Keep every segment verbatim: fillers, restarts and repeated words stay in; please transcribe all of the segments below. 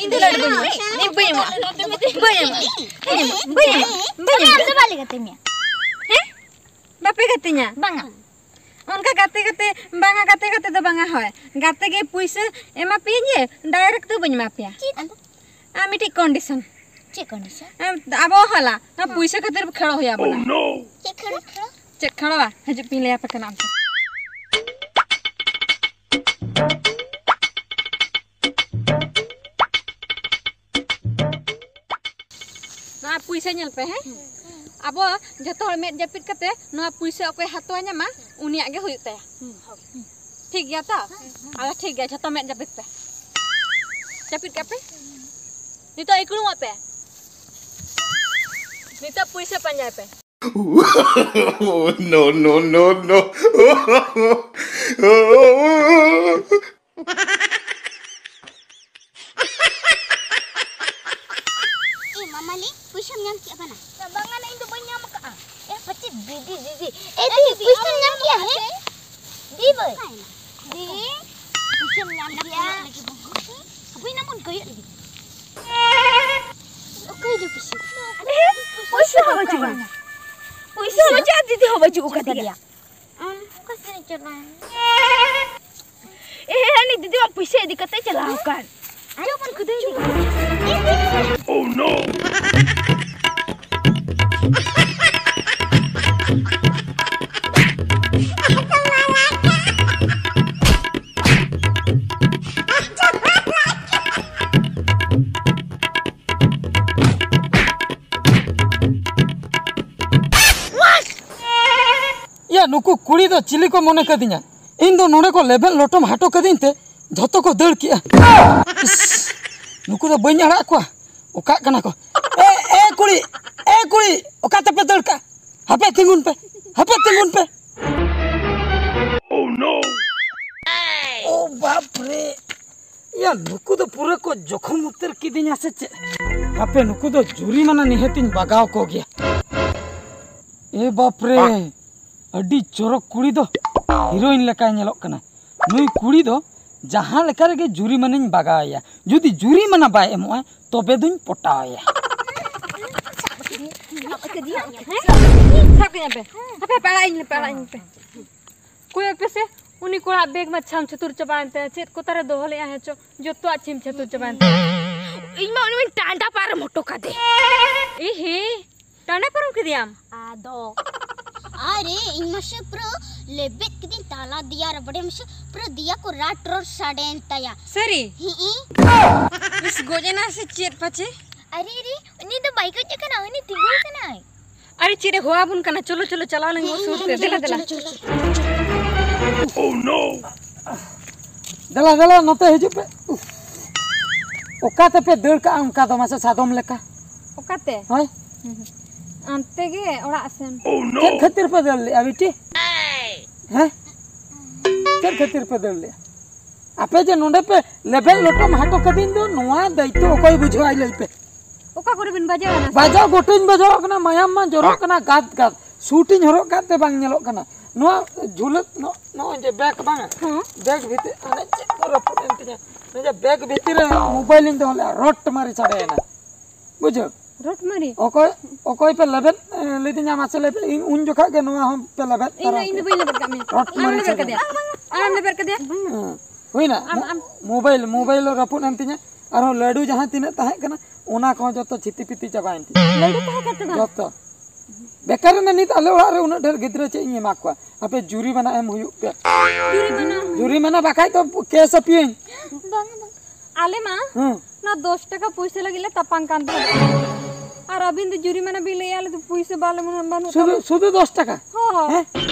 ᱤᱧ ᱫᱚ ᱞᱟᱹᱰᱩ ᱵᱟᱹᱧ ᱮᱢᱚᱜᱼᱟ᱾ ᱤᱧ ᱵᱟᱹᱧ ᱮᱢᱚᱜᱼᱟ᱾ ᱵᱟᱹᱧ ᱮᱢᱚᱜᱼᱟ᱾ ᱵᱟᱹᱧ ᱮᱢᱚᱜᱼᱟ᱾ ᱵᱟᱹᱧ ᱮᱢᱚᱜᱼᱟ᱾ ᱟᱢ ᱫᱚ ᱵᱟᱞᱮ ᱜᱟᱛᱮ ᱢᱮᱭᱟ᱾ ᱦᱮᱸ? ᱵᱟᱯᱮ ᱜᱟᱛᱮᱧᱟ? ᱵᱟᱝᱟ᱾ ᱚᱱᱠᱟ ᱜᱟᱛᱮ ᱜᱟᱛᱮ, ᱵᱟᱝᱟ, ᱜᱟᱛᱮ ᱜᱟᱛᱮ ᱫᱚ ᱵᱟᱝᱟ, ᱦᱳᱭ᱾ ᱜᱟᱛᱮ ᱜᱮ ᱯᱩᱭᱥᱟᱹ ᱮᱢᱟ ᱯᱮᱭᱟᱹᱧ ᱡᱮ, direct ᱫᱚ ᱵᱟᱹᱧ ᱮᱢᱟ ᱯᱮᱭᱟ᱾ ᱪᱮᱫ? ᱟᱫᱚ? ᱟᱨ ᱢᱤᱫᱴᱤᱡ condition᱾ ᱪᱮᱫ condition? ᱮᱢ, ᱟᱵᱚ ᱦᱚᱞᱟ, ᱱᱚᱣᱟ ᱦᱮᱸ᱾ ᱯᱩᱭᱥᱟᱹ ᱠᱷᱟᱹᱛᱤᱨ ᱠᱷᱮᱲᱚ ᱦᱩᱭ ᱟᱵᱚᱱᱟ᱾ ᱪᱮᱫ ᱠᱷᱮᱲᱚ? ᱪᱮᱫ ᱠᱷᱮᱲᱚᱣᱟ? ᱦᱤᱡᱩᱜ ᱯᱮ, ᱞᱟᱹᱭ ᱟᱯᱮ ᱠᱟᱱᱟ ᱟᱢ ᱴᱷᱮᱱ᱾ ᱱᱚᱣᱟ ᱯᱩᱭᱥᱟᱹ ᱧᱮᱞ ᱯᱮ, ᱦᱮᱸ? ᱟᱵᱚ ᱡᱚᱛᱚ ᱦᱚᱲ ᱢᱮᱫ ᱡᱟᱹᱯᱤᱫ ᱠᱟᱛᱮ ᱱᱚᱣᱟ ᱯᱩᱭᱥᱟᱹ ᱚᱠᱚᱭ ᱦᱟᱛᱟᱣᱟ ᱧᱟᱢᱟ, ᱩᱱᱤᱭᱟᱜ ᱜᱮ ᱦᱩᱭᱩᱜ ᱛᱟᱭᱟ᱾ ᱴᱷᱤᱠ ᱜᱮᱭᱟ ᱛᱚ? ᱟᱫᱚ ᱴᱷᱤᱠ ᱜᱮᱭᱟ, ᱡᱷᱚᱛᱚ ᱢᱮᱫ ᱡᱟᱹᱯᱤᱫ ᱯᱮ᱾ ᱡᱟᱹᱯᱤᱫ ᱠᱟᱜ ᱯᱮ᱾ ᱱᱤᱛᱚᱜ ᱤᱠᱲᱩᱢᱚᱜ ᱯᱮ᱾ ᱱᱤᱛᱚᱜ ᱯᱩᱭᱥᱟᱹ ᱯᱟᱸᱡᱟᱭ ᱯᱮ᱾ No, no, no, no. ᱮ ᱢᱟᱢᱟᱞᱤ, ᱯᱩᱭᱥᱟᱹᱢ ᱧᱟᱢ ᱠᱮᱜᱼᱟ ᱵᱟᱱᱟ? ᱵᱟᱝᱟ, ᱤᱧ ᱫᱚ ᱵᱟᱹᱧ ᱧᱟᱢ ᱟᱠᱟᱜᱼᱟ᱾ ᱮ ᱯᱟᱪᱮ ᱫᱤᱫᱤ, ᱫᱤᱫᱤ᱾ ᱮ ᱮ ᱫᱤᱫᱤ, ᱫᱤᱫᱤ, ᱯᱩᱭᱥᱟᱹᱢ ᱟᱢ ᱧᱟᱢ ᱠᱮᱜᱼᱟ, ᱦᱮᱸ? ᱪᱮᱫ? ᱫᱤ ᱵᱟᱹᱭ᱾ ᱚᱠᱟᱭᱮᱱᱟ? ᱫᱤ, ᱯᱩᱭᱥᱟᱹᱢ ᱧᱟᱢ ᱠᱮᱜᱼᱟ? ᱦᱟᱯᱳᱭ ᱱᱟ ᱵᱚᱱ ᱠᱚᱭᱚᱜ ᱞᱮᱜᱮ᱾ ᱚᱠᱚᱭ ᱫᱚ ᱯᱩᱭᱥᱟᱹ? ᱯᱩᱭᱥᱟᱹ ᱦᱚᱸ ᱵᱟᱹᱪᱩᱜᱼᱟ᱾ ᱯᱩᱭᱥᱟᱹ ᱦᱚᱸ ᱵᱟᱹᱪᱩᱜᱼᱟ, ᱫᱤᱫᱤ ᱦᱚᱸ ᱵᱟᱹᱪᱩᱜ ᱟᱠᱟᱫᱮᱭᱟ᱾ ᱟᱢ ᱚᱠᱟ ᱥᱮᱫ ᱮ ᱪᱟᱞᱟᱣ ᱮᱱᱟ? ᱮ, ᱦᱟᱹᱱᱤ ᱫᱤᱫᱤ ᱢᱟ ᱯᱩᱭᱥᱟᱹ ᱤᱫᱤ ᱠᱟᱛᱮ ᱪᱟᱞᱟᱣ ᱟᱠᱟᱱ᱾ ᱟᱡ ᱵᱚᱱ ᱠᱷᱩᱫᱟᱹᱭ ᱞᱮᱫᱮᱭᱟ᱾ Oh no! ᱭᱟ, ᱱᱩᱠᱩ ᱠᱩᱲᱤ ᱫᱚ ᱪᱤᱞᱤ ᱠᱚ ᱢᱚᱱᱮ ᱠᱟᱫᱤᱧᱟ? ᱤᱧ ᱫᱚ ᱱᱚᱰᱮ ᱠᱚ ᱞᱮᱵᱮᱫ ᱞᱚᱴᱚᱢ ᱦᱟᱹᱴᱚ ᱠᱟᱹᱫᱤᱧ ᱛᱮ ᱡᱷᱚᱛᱚ ᱠᱚ ᱫᱟᱹᱲ ᱠᱮᱜᱼᱟ᱾ ᱤᱥ, ᱱᱩᱠᱩ ᱫᱚ ᱵᱟᱹᱧ ᱟᱲᱟᱜ ᱠᱚᱣᱟ, ᱚᱠᱟᱜ ᱠᱟᱱᱟ ᱠᱚ᱾ ᱮ, ᱮ ᱠᱩᱲᱤ, ᱮ ᱠᱩᱲᱤ, ᱚᱠᱟ ᱛᱮᱯᱮ ᱫᱟᱹᱲ ᱠᱟᱜᱼᱟ? ᱦᱟᱯᱮ ᱛᱤᱸᱜᱩᱱ ᱯᱮ, ᱦᱟᱯᱮ ᱛᱤᱸᱜᱩᱱ ᱯᱮ᱾ Oh no! ᱳ ᱵᱟᱯ ᱨᱮ! ᱭᱟ, ᱱᱩᱠᱩ ᱫᱚ ᱯᱩᱨᱟᱹ ᱠᱚ ᱡᱚᱠᱷᱚᱢ ᱩᱛᱟᱹᱨ ᱠᱤᱫᱤᱧᱟ ᱥᱮ ᱪᱮᱫ? ᱦᱟᱯᱮ, ᱱᱩᱠᱩ ᱫᱚ ᱡᱩᱨᱤᱢᱟᱱᱟ ᱱᱤᱦᱟᱹᱛᱤᱧ ᱵᱟᱜᱟᱣ ᱠᱚᱜᱮᱭᱟ᱾ ᱮ ᱵᱟᱯ ᱨᱮ, ᱟᱹᱰᱤ ᱪᱚᱨᱚᱠ ᱠᱩᱲᱤ ᱫᱚ, ᱦᱤᱨᱳᱭᱤᱱ ᱞᱮᱠᱟᱭ ᱧᱮᱞᱚᱜ ᱠᱟᱱᱟ᱾ ᱱᱩᱭ ᱠᱩᱲᱤ ᱫᱚ ᱡᱟᱦᱟᱸ ᱞᱮᱠᱟ ᱨᱮᱜᱮ ᱡᱩᱨᱤᱢᱟᱱᱟᱧ ᱵᱟᱜᱟᱣᱮᱭᱟ, ᱡᱩᱫᱤ ᱡᱩᱨᱤᱢᱟᱱᱟ ᱵᱟᱭ ᱮᱢᱚᱜᱼᱟ, ᱛᱚᱵᱮ ᱫᱩᱧ ᱯᱚᱴᱟᱣᱮᱭᱟ᱾ ᱥᱟᱵ ᱠᱟᱹᱫᱤᱧᱟ ᱯᱮ᱾ ᱦᱟᱯᱮ, ᱦᱟᱯᱮ, ᱟᱲᱟᱜ ᱤᱧ ᱯᱮ, ᱟᱲᱟᱜ ᱤᱧ ᱯᱮ᱾ ᱠᱚᱭᱚᱜ ᱯᱮᱥᱮ, ᱩᱱᱤ ᱠᱚᱲᱟ ᱵᱮᱜᱽ ᱢᱟ ᱪᱷᱟᱢ ᱪᱷᱟᱹᱛᱩᱨ ᱪᱟᱵᱟᱭᱮᱱ ᱛᱟᱭᱟ᱾ ᱪᱮᱫ ᱠᱚ ᱛᱟᱨᱮ ᱫᱚᱦᱚ ᱞᱮᱜᱼᱟ ᱦᱮᱸ ᱪᱚ, ᱡᱚᱛᱚᱣᱟᱜ ᱪᱷᱤᱢ ᱪᱷᱟᱹᱛᱩᱨ ᱪᱟᱵᱟᱭᱮᱱ ᱛᱟᱭᱟ᱾ ᱤᱧ ᱢᱟ ᱩᱱᱤ ᱢᱟᱧ ᱴᱟᱸᱰᱟ ᱯᱟᱨᱚᱢ ᱦᱚᱴᱚ ᱠᱟᱫᱮ᱾ ᱤᱦᱤ, ᱴᱟᱸᱰᱟ ᱯᱟᱨᱚᱢ ᱠᱮᱫᱮᱭᱟᱢ? ᱟᱫᱚ, ᱟᱨᱮ, ᱤᱧ ᱢᱟ ᱥᱮ ᱯᱩᱨᱟᱹ ᱞᱮᱵᱮᱫ ᱠᱤᱫᱤᱧ ᱛᱟᱞᱟ ᱫᱮᱭᱟ ᱨᱮ, ᱵᱟᱰᱟᱭᱟᱢ ᱥᱮ ᱯᱩᱨᱟᱹ ᱫᱮᱭᱟ ᱠᱚ ᱨᱟᱴ ᱨᱚᱴ ᱥᱟᱰᱮᱭᱮᱱ ᱛᱟᱭᱟ᱾ ᱥᱟᱹᱨᱤ? ᱦᱤᱸ᱾ ᱤᱥ, ᱜᱚᱡ ᱮᱱᱟ ᱥᱮ ᱪᱮᱫ ᱯᱟᱪᱮ? ᱟᱨᱮ, ᱟᱨᱮ, ᱩᱱᱤ ᱫᱚ ᱵᱟᱭ ᱜᱚᱡ ᱟᱠᱟᱱᱟ, ᱩᱱᱤ ᱛᱤᱸᱜᱩ ᱟᱠᱟᱱᱟᱭ᱾ ᱟᱨᱮ, ᱪᱮᱫ ᱮ ᱦᱚᱦᱚ ᱟᱵᱚᱱ ᱠᱟᱱᱟ? ᱪᱚᱞᱚ, ᱪᱚᱞᱚ, ᱪᱟᱞᱟᱣ ᱞᱮᱱ ᱜᱮ ᱩᱥᱩᱨ ᱛᱮ᱾ ᱫᱮᱞᱟ, ᱫᱮᱞᱟ᱾ ᱫᱮᱞᱟ, ᱫᱮᱞᱟ, ᱱᱚᱛᱮ ᱦᱤᱡᱩᱜ ᱯᱮ᱾ ᱩᱯᱷ᱾ ᱚᱠᱟ ᱛᱮᱯᱮ ᱫᱟᱹᱲ ᱠᱟᱜᱼᱟ ᱚᱱᱠᱟ ᱫᱚ, ᱢᱟᱥᱮ ᱥᱟᱫᱚᱢ ᱞᱮᱠᱟ? ᱚᱠᱟᱛᱮ? ᱦᱳᱭ᱾ ᱦᱟᱱᱛᱮ ᱜᱮ, ᱚᱲᱟᱜ ᱥᱮᱱ᱾ ᱪᱮᱫ ᱠᱷᱟᱹᱛᱤᱨ ᱯᱮ ᱫᱟᱹᱲ ᱞᱮᱜᱼᱟ, ᱵᱤᱴᱤ? ᱦᱮᱸ? ᱪᱮᱫ ᱠᱷᱟᱹᱛᱤᱨ ᱯᱮ ᱫᱟᱹᱲ ᱞᱮᱜᱼᱟ? ᱟᱯᱮ ᱡᱮ ᱱᱚᱰᱮ ᱯᱮ ᱞᱮᱵᱮᱫ ᱞᱚᱴᱚᱢ ᱦᱚᱴᱚ ᱠᱟᱹᱫᱤᱧ ᱫᱚ, ᱱᱚᱣᱟ ᱫᱟᱭᱤᱛᱛᱚ ᱚᱠᱚᱭ ᱵᱩᱡᱷᱟᱹᱣᱟᱭ, ᱞᱟᱹᱭ ᱯᱮ? ᱚᱠᱟ ᱠᱚᱨᱮ ᱵᱤᱱ ᱵᱟᱡᱟᱣ ᱮᱱᱟ? ᱵᱟᱡᱟᱣ ᱜᱚᱴᱟᱧ ᱵᱟᱡᱟᱣ ᱠᱟᱱᱟ, ᱢᱟᱭᱟᱢ ᱢᱟ ᱡᱚᱨᱚᱜ ᱠᱟᱱᱟ ᱜᱟᱫ ᱜᱟᱫ᱾ ᱥᱩᱴ ᱤᱧ ᱦᱚᱨᱚᱜ ᱠᱟᱫ ᱛᱮ ᱵᱟᱝ ᱧᱮᱞᱚᱜ ᱠᱟᱱᱟ᱾ ᱱᱚᱣᱟ ᱡᱷᱩᱞᱟᱹ, ᱱᱚ-, ᱱᱚᱜᱼᱚᱭ ᱡᱮ ᱵᱮᱜᱽ ᱵᱟᱝᱟ, ᱦᱮᱸ᱾ ᱵᱮᱜᱽ ᱵᱷᱤᱛᱤᱨ, ᱚᱱᱮ ᱪᱮᱫ ᱠᱚ ᱨᱟᱹᱯᱩᱫ ᱮᱱ ᱛᱤᱧᱟ᱾ ᱱᱚᱣᱟ ᱡᱮ ᱵᱮᱜᱽ ᱵᱷᱤᱛᱤᱨ ᱨᱮ ᱢᱳᱵᱟᱭᱤᱞ ᱤᱧ ᱫᱚᱦᱚ ᱞᱮᱫᱼᱟ, ᱨᱚᱴ ᱢᱟᱹᱨᱤ ᱥᱟᱰᱮᱭᱮᱱᱟ᱾ ᱵᱩᱡᱷᱟᱹᱣ? ᱨᱚᱴ ᱢᱟᱹᱨᱤ? ᱚᱠᱚᱭ, ᱚᱠᱚᱭ ᱯᱮ ᱞᱮᱵᱮᱫ, ᱮ, ᱞᱤᱫᱤᱧᱟ, ᱢᱟᱥᱮ ᱞᱟᱹᱭ ᱯᱮ? ᱤᱧ ᱩᱱ ᱡᱚᱠᱷᱟᱜ ᱜᱮ ᱱᱚᱣᱟ ᱦᱚᱸ ᱯᱮ ᱞᱮᱵᱮᱫ ᱤᱧ ᱫᱚ, ᱛᱟᱨᱟ ᱤᱧ ᱫᱚ ᱠᱮᱫ᱾ ᱵᱟᱹᱧ ᱞᱮᱵᱮᱫ ᱠᱟᱜ ᱢᱮᱭᱟ᱾ ᱨᱚᱴ ᱟᱢᱮᱢ ᱢᱟᱹᱨᱤ ᱞᱮᱵᱮᱫ ᱥᱟᱰᱮ᱾ ᱠᱟᱫᱮᱭᱟ? ᱟᱢᱮᱢ ᱞᱮᱵᱮᱫ ᱠᱟᱫᱮᱭᱟ? ᱦᱮᱸ, ᱦᱩᱭᱱᱟ? ᱟᱢ, ᱟᱢ᱾ ᱢᱳᱵᱟᱭᱤᱞ, ᱢᱳᱵᱟᱭᱤᱞ ᱨᱟᱹᱯᱩᱫ ᱮᱱ ᱛᱤᱧᱟ᱾ ᱟᱨᱦᱚᱸ ᱞᱟᱹᱰᱩ ᱡᱟᱦᱟᱸ ᱛᱤᱱᱟᱹᱜ ᱛᱟᱦᱮᱸ ᱠᱟᱱᱟ, ᱚᱱᱟ ᱠᱚᱦᱚᱸ ᱡᱚᱛᱚ ᱪᱷᱤᱛᱤ ᱯᱤᱛᱤ ᱪᱟᱵᱟᱭᱮᱱ ᱛᱤᱧᱟ᱾ ᱞᱟᱹᱰᱩ ᱛᱟᱦᱮᱸ ᱠᱟᱱ ᱛᱟᱢᱟ? ᱡᱚᱛᱚ᱾ ᱵᱮᱠᱟᱨ ᱨᱮ ᱱᱤᱛ ᱟᱞᱮ ᱚᱲᱟᱜ ᱨᱮ ᱩᱱᱟᱹᱜ ᱰᱷᱮᱨ ᱜᱤᱫᱽᱨᱟᱹ ᱪᱮᱫ ᱤᱧ ᱮᱢᱟ ᱠᱚᱣᱟ? ᱟᱯᱮ ᱡᱩᱨᱤᱢᱟᱱᱟ ᱮᱢ ᱦᱩᱭᱩᱜ ᱯᱮ᱾ ᱡᱩᱨᱤᱢᱟᱱᱟ? ᱡᱩᱨᱤᱢᱟᱱᱟ ᱵᱟᱠᱷᱟᱡ ᱫᱚ ᱠᱮᱥ ᱟᱯᱮᱭᱟᱹᱧ᱾ ᱵᱟᱝ, ᱵᱟᱝ᱾ ᱟᱞᱮ ᱢᱟ ᱦᱮᱸ᱾ ᱱᱚᱣᱟ ᱫᱚᱥ ᱴᱟᱠᱟ ᱯᱩᱭᱥᱟᱹ ᱞᱟᱹᱜᱤᱫ ᱞᱮ ᱛᱟᱯᱟᱝ ᱠᱟᱱ ᱛᱟᱦᱮᱸᱫ᱾ ᱟᱨ ᱟᱹᱵᱤᱱ ᱫᱚ ᱡᱩᱨᱤᱢᱟᱱᱟ ᱵᱤᱱ ᱞᱟᱹᱭᱮᱜᱼᱟ, ᱟᱞᱮ ᱫᱚ ᱯᱩᱭᱥᱟᱹ ᱵᱟᱞᱮ, ᱢᱟᱱᱮ, ᱵᱟᱹᱱᱩᱜ ᱥᱩᱫᱷᱩ, ᱛᱟᱞᱮ᱾ ᱥᱩᱫᱷᱩ ᱫᱚᱥ ᱴᱟᱠᱟ? ᱦᱳᱭ᱾ ᱦᱮᱸ?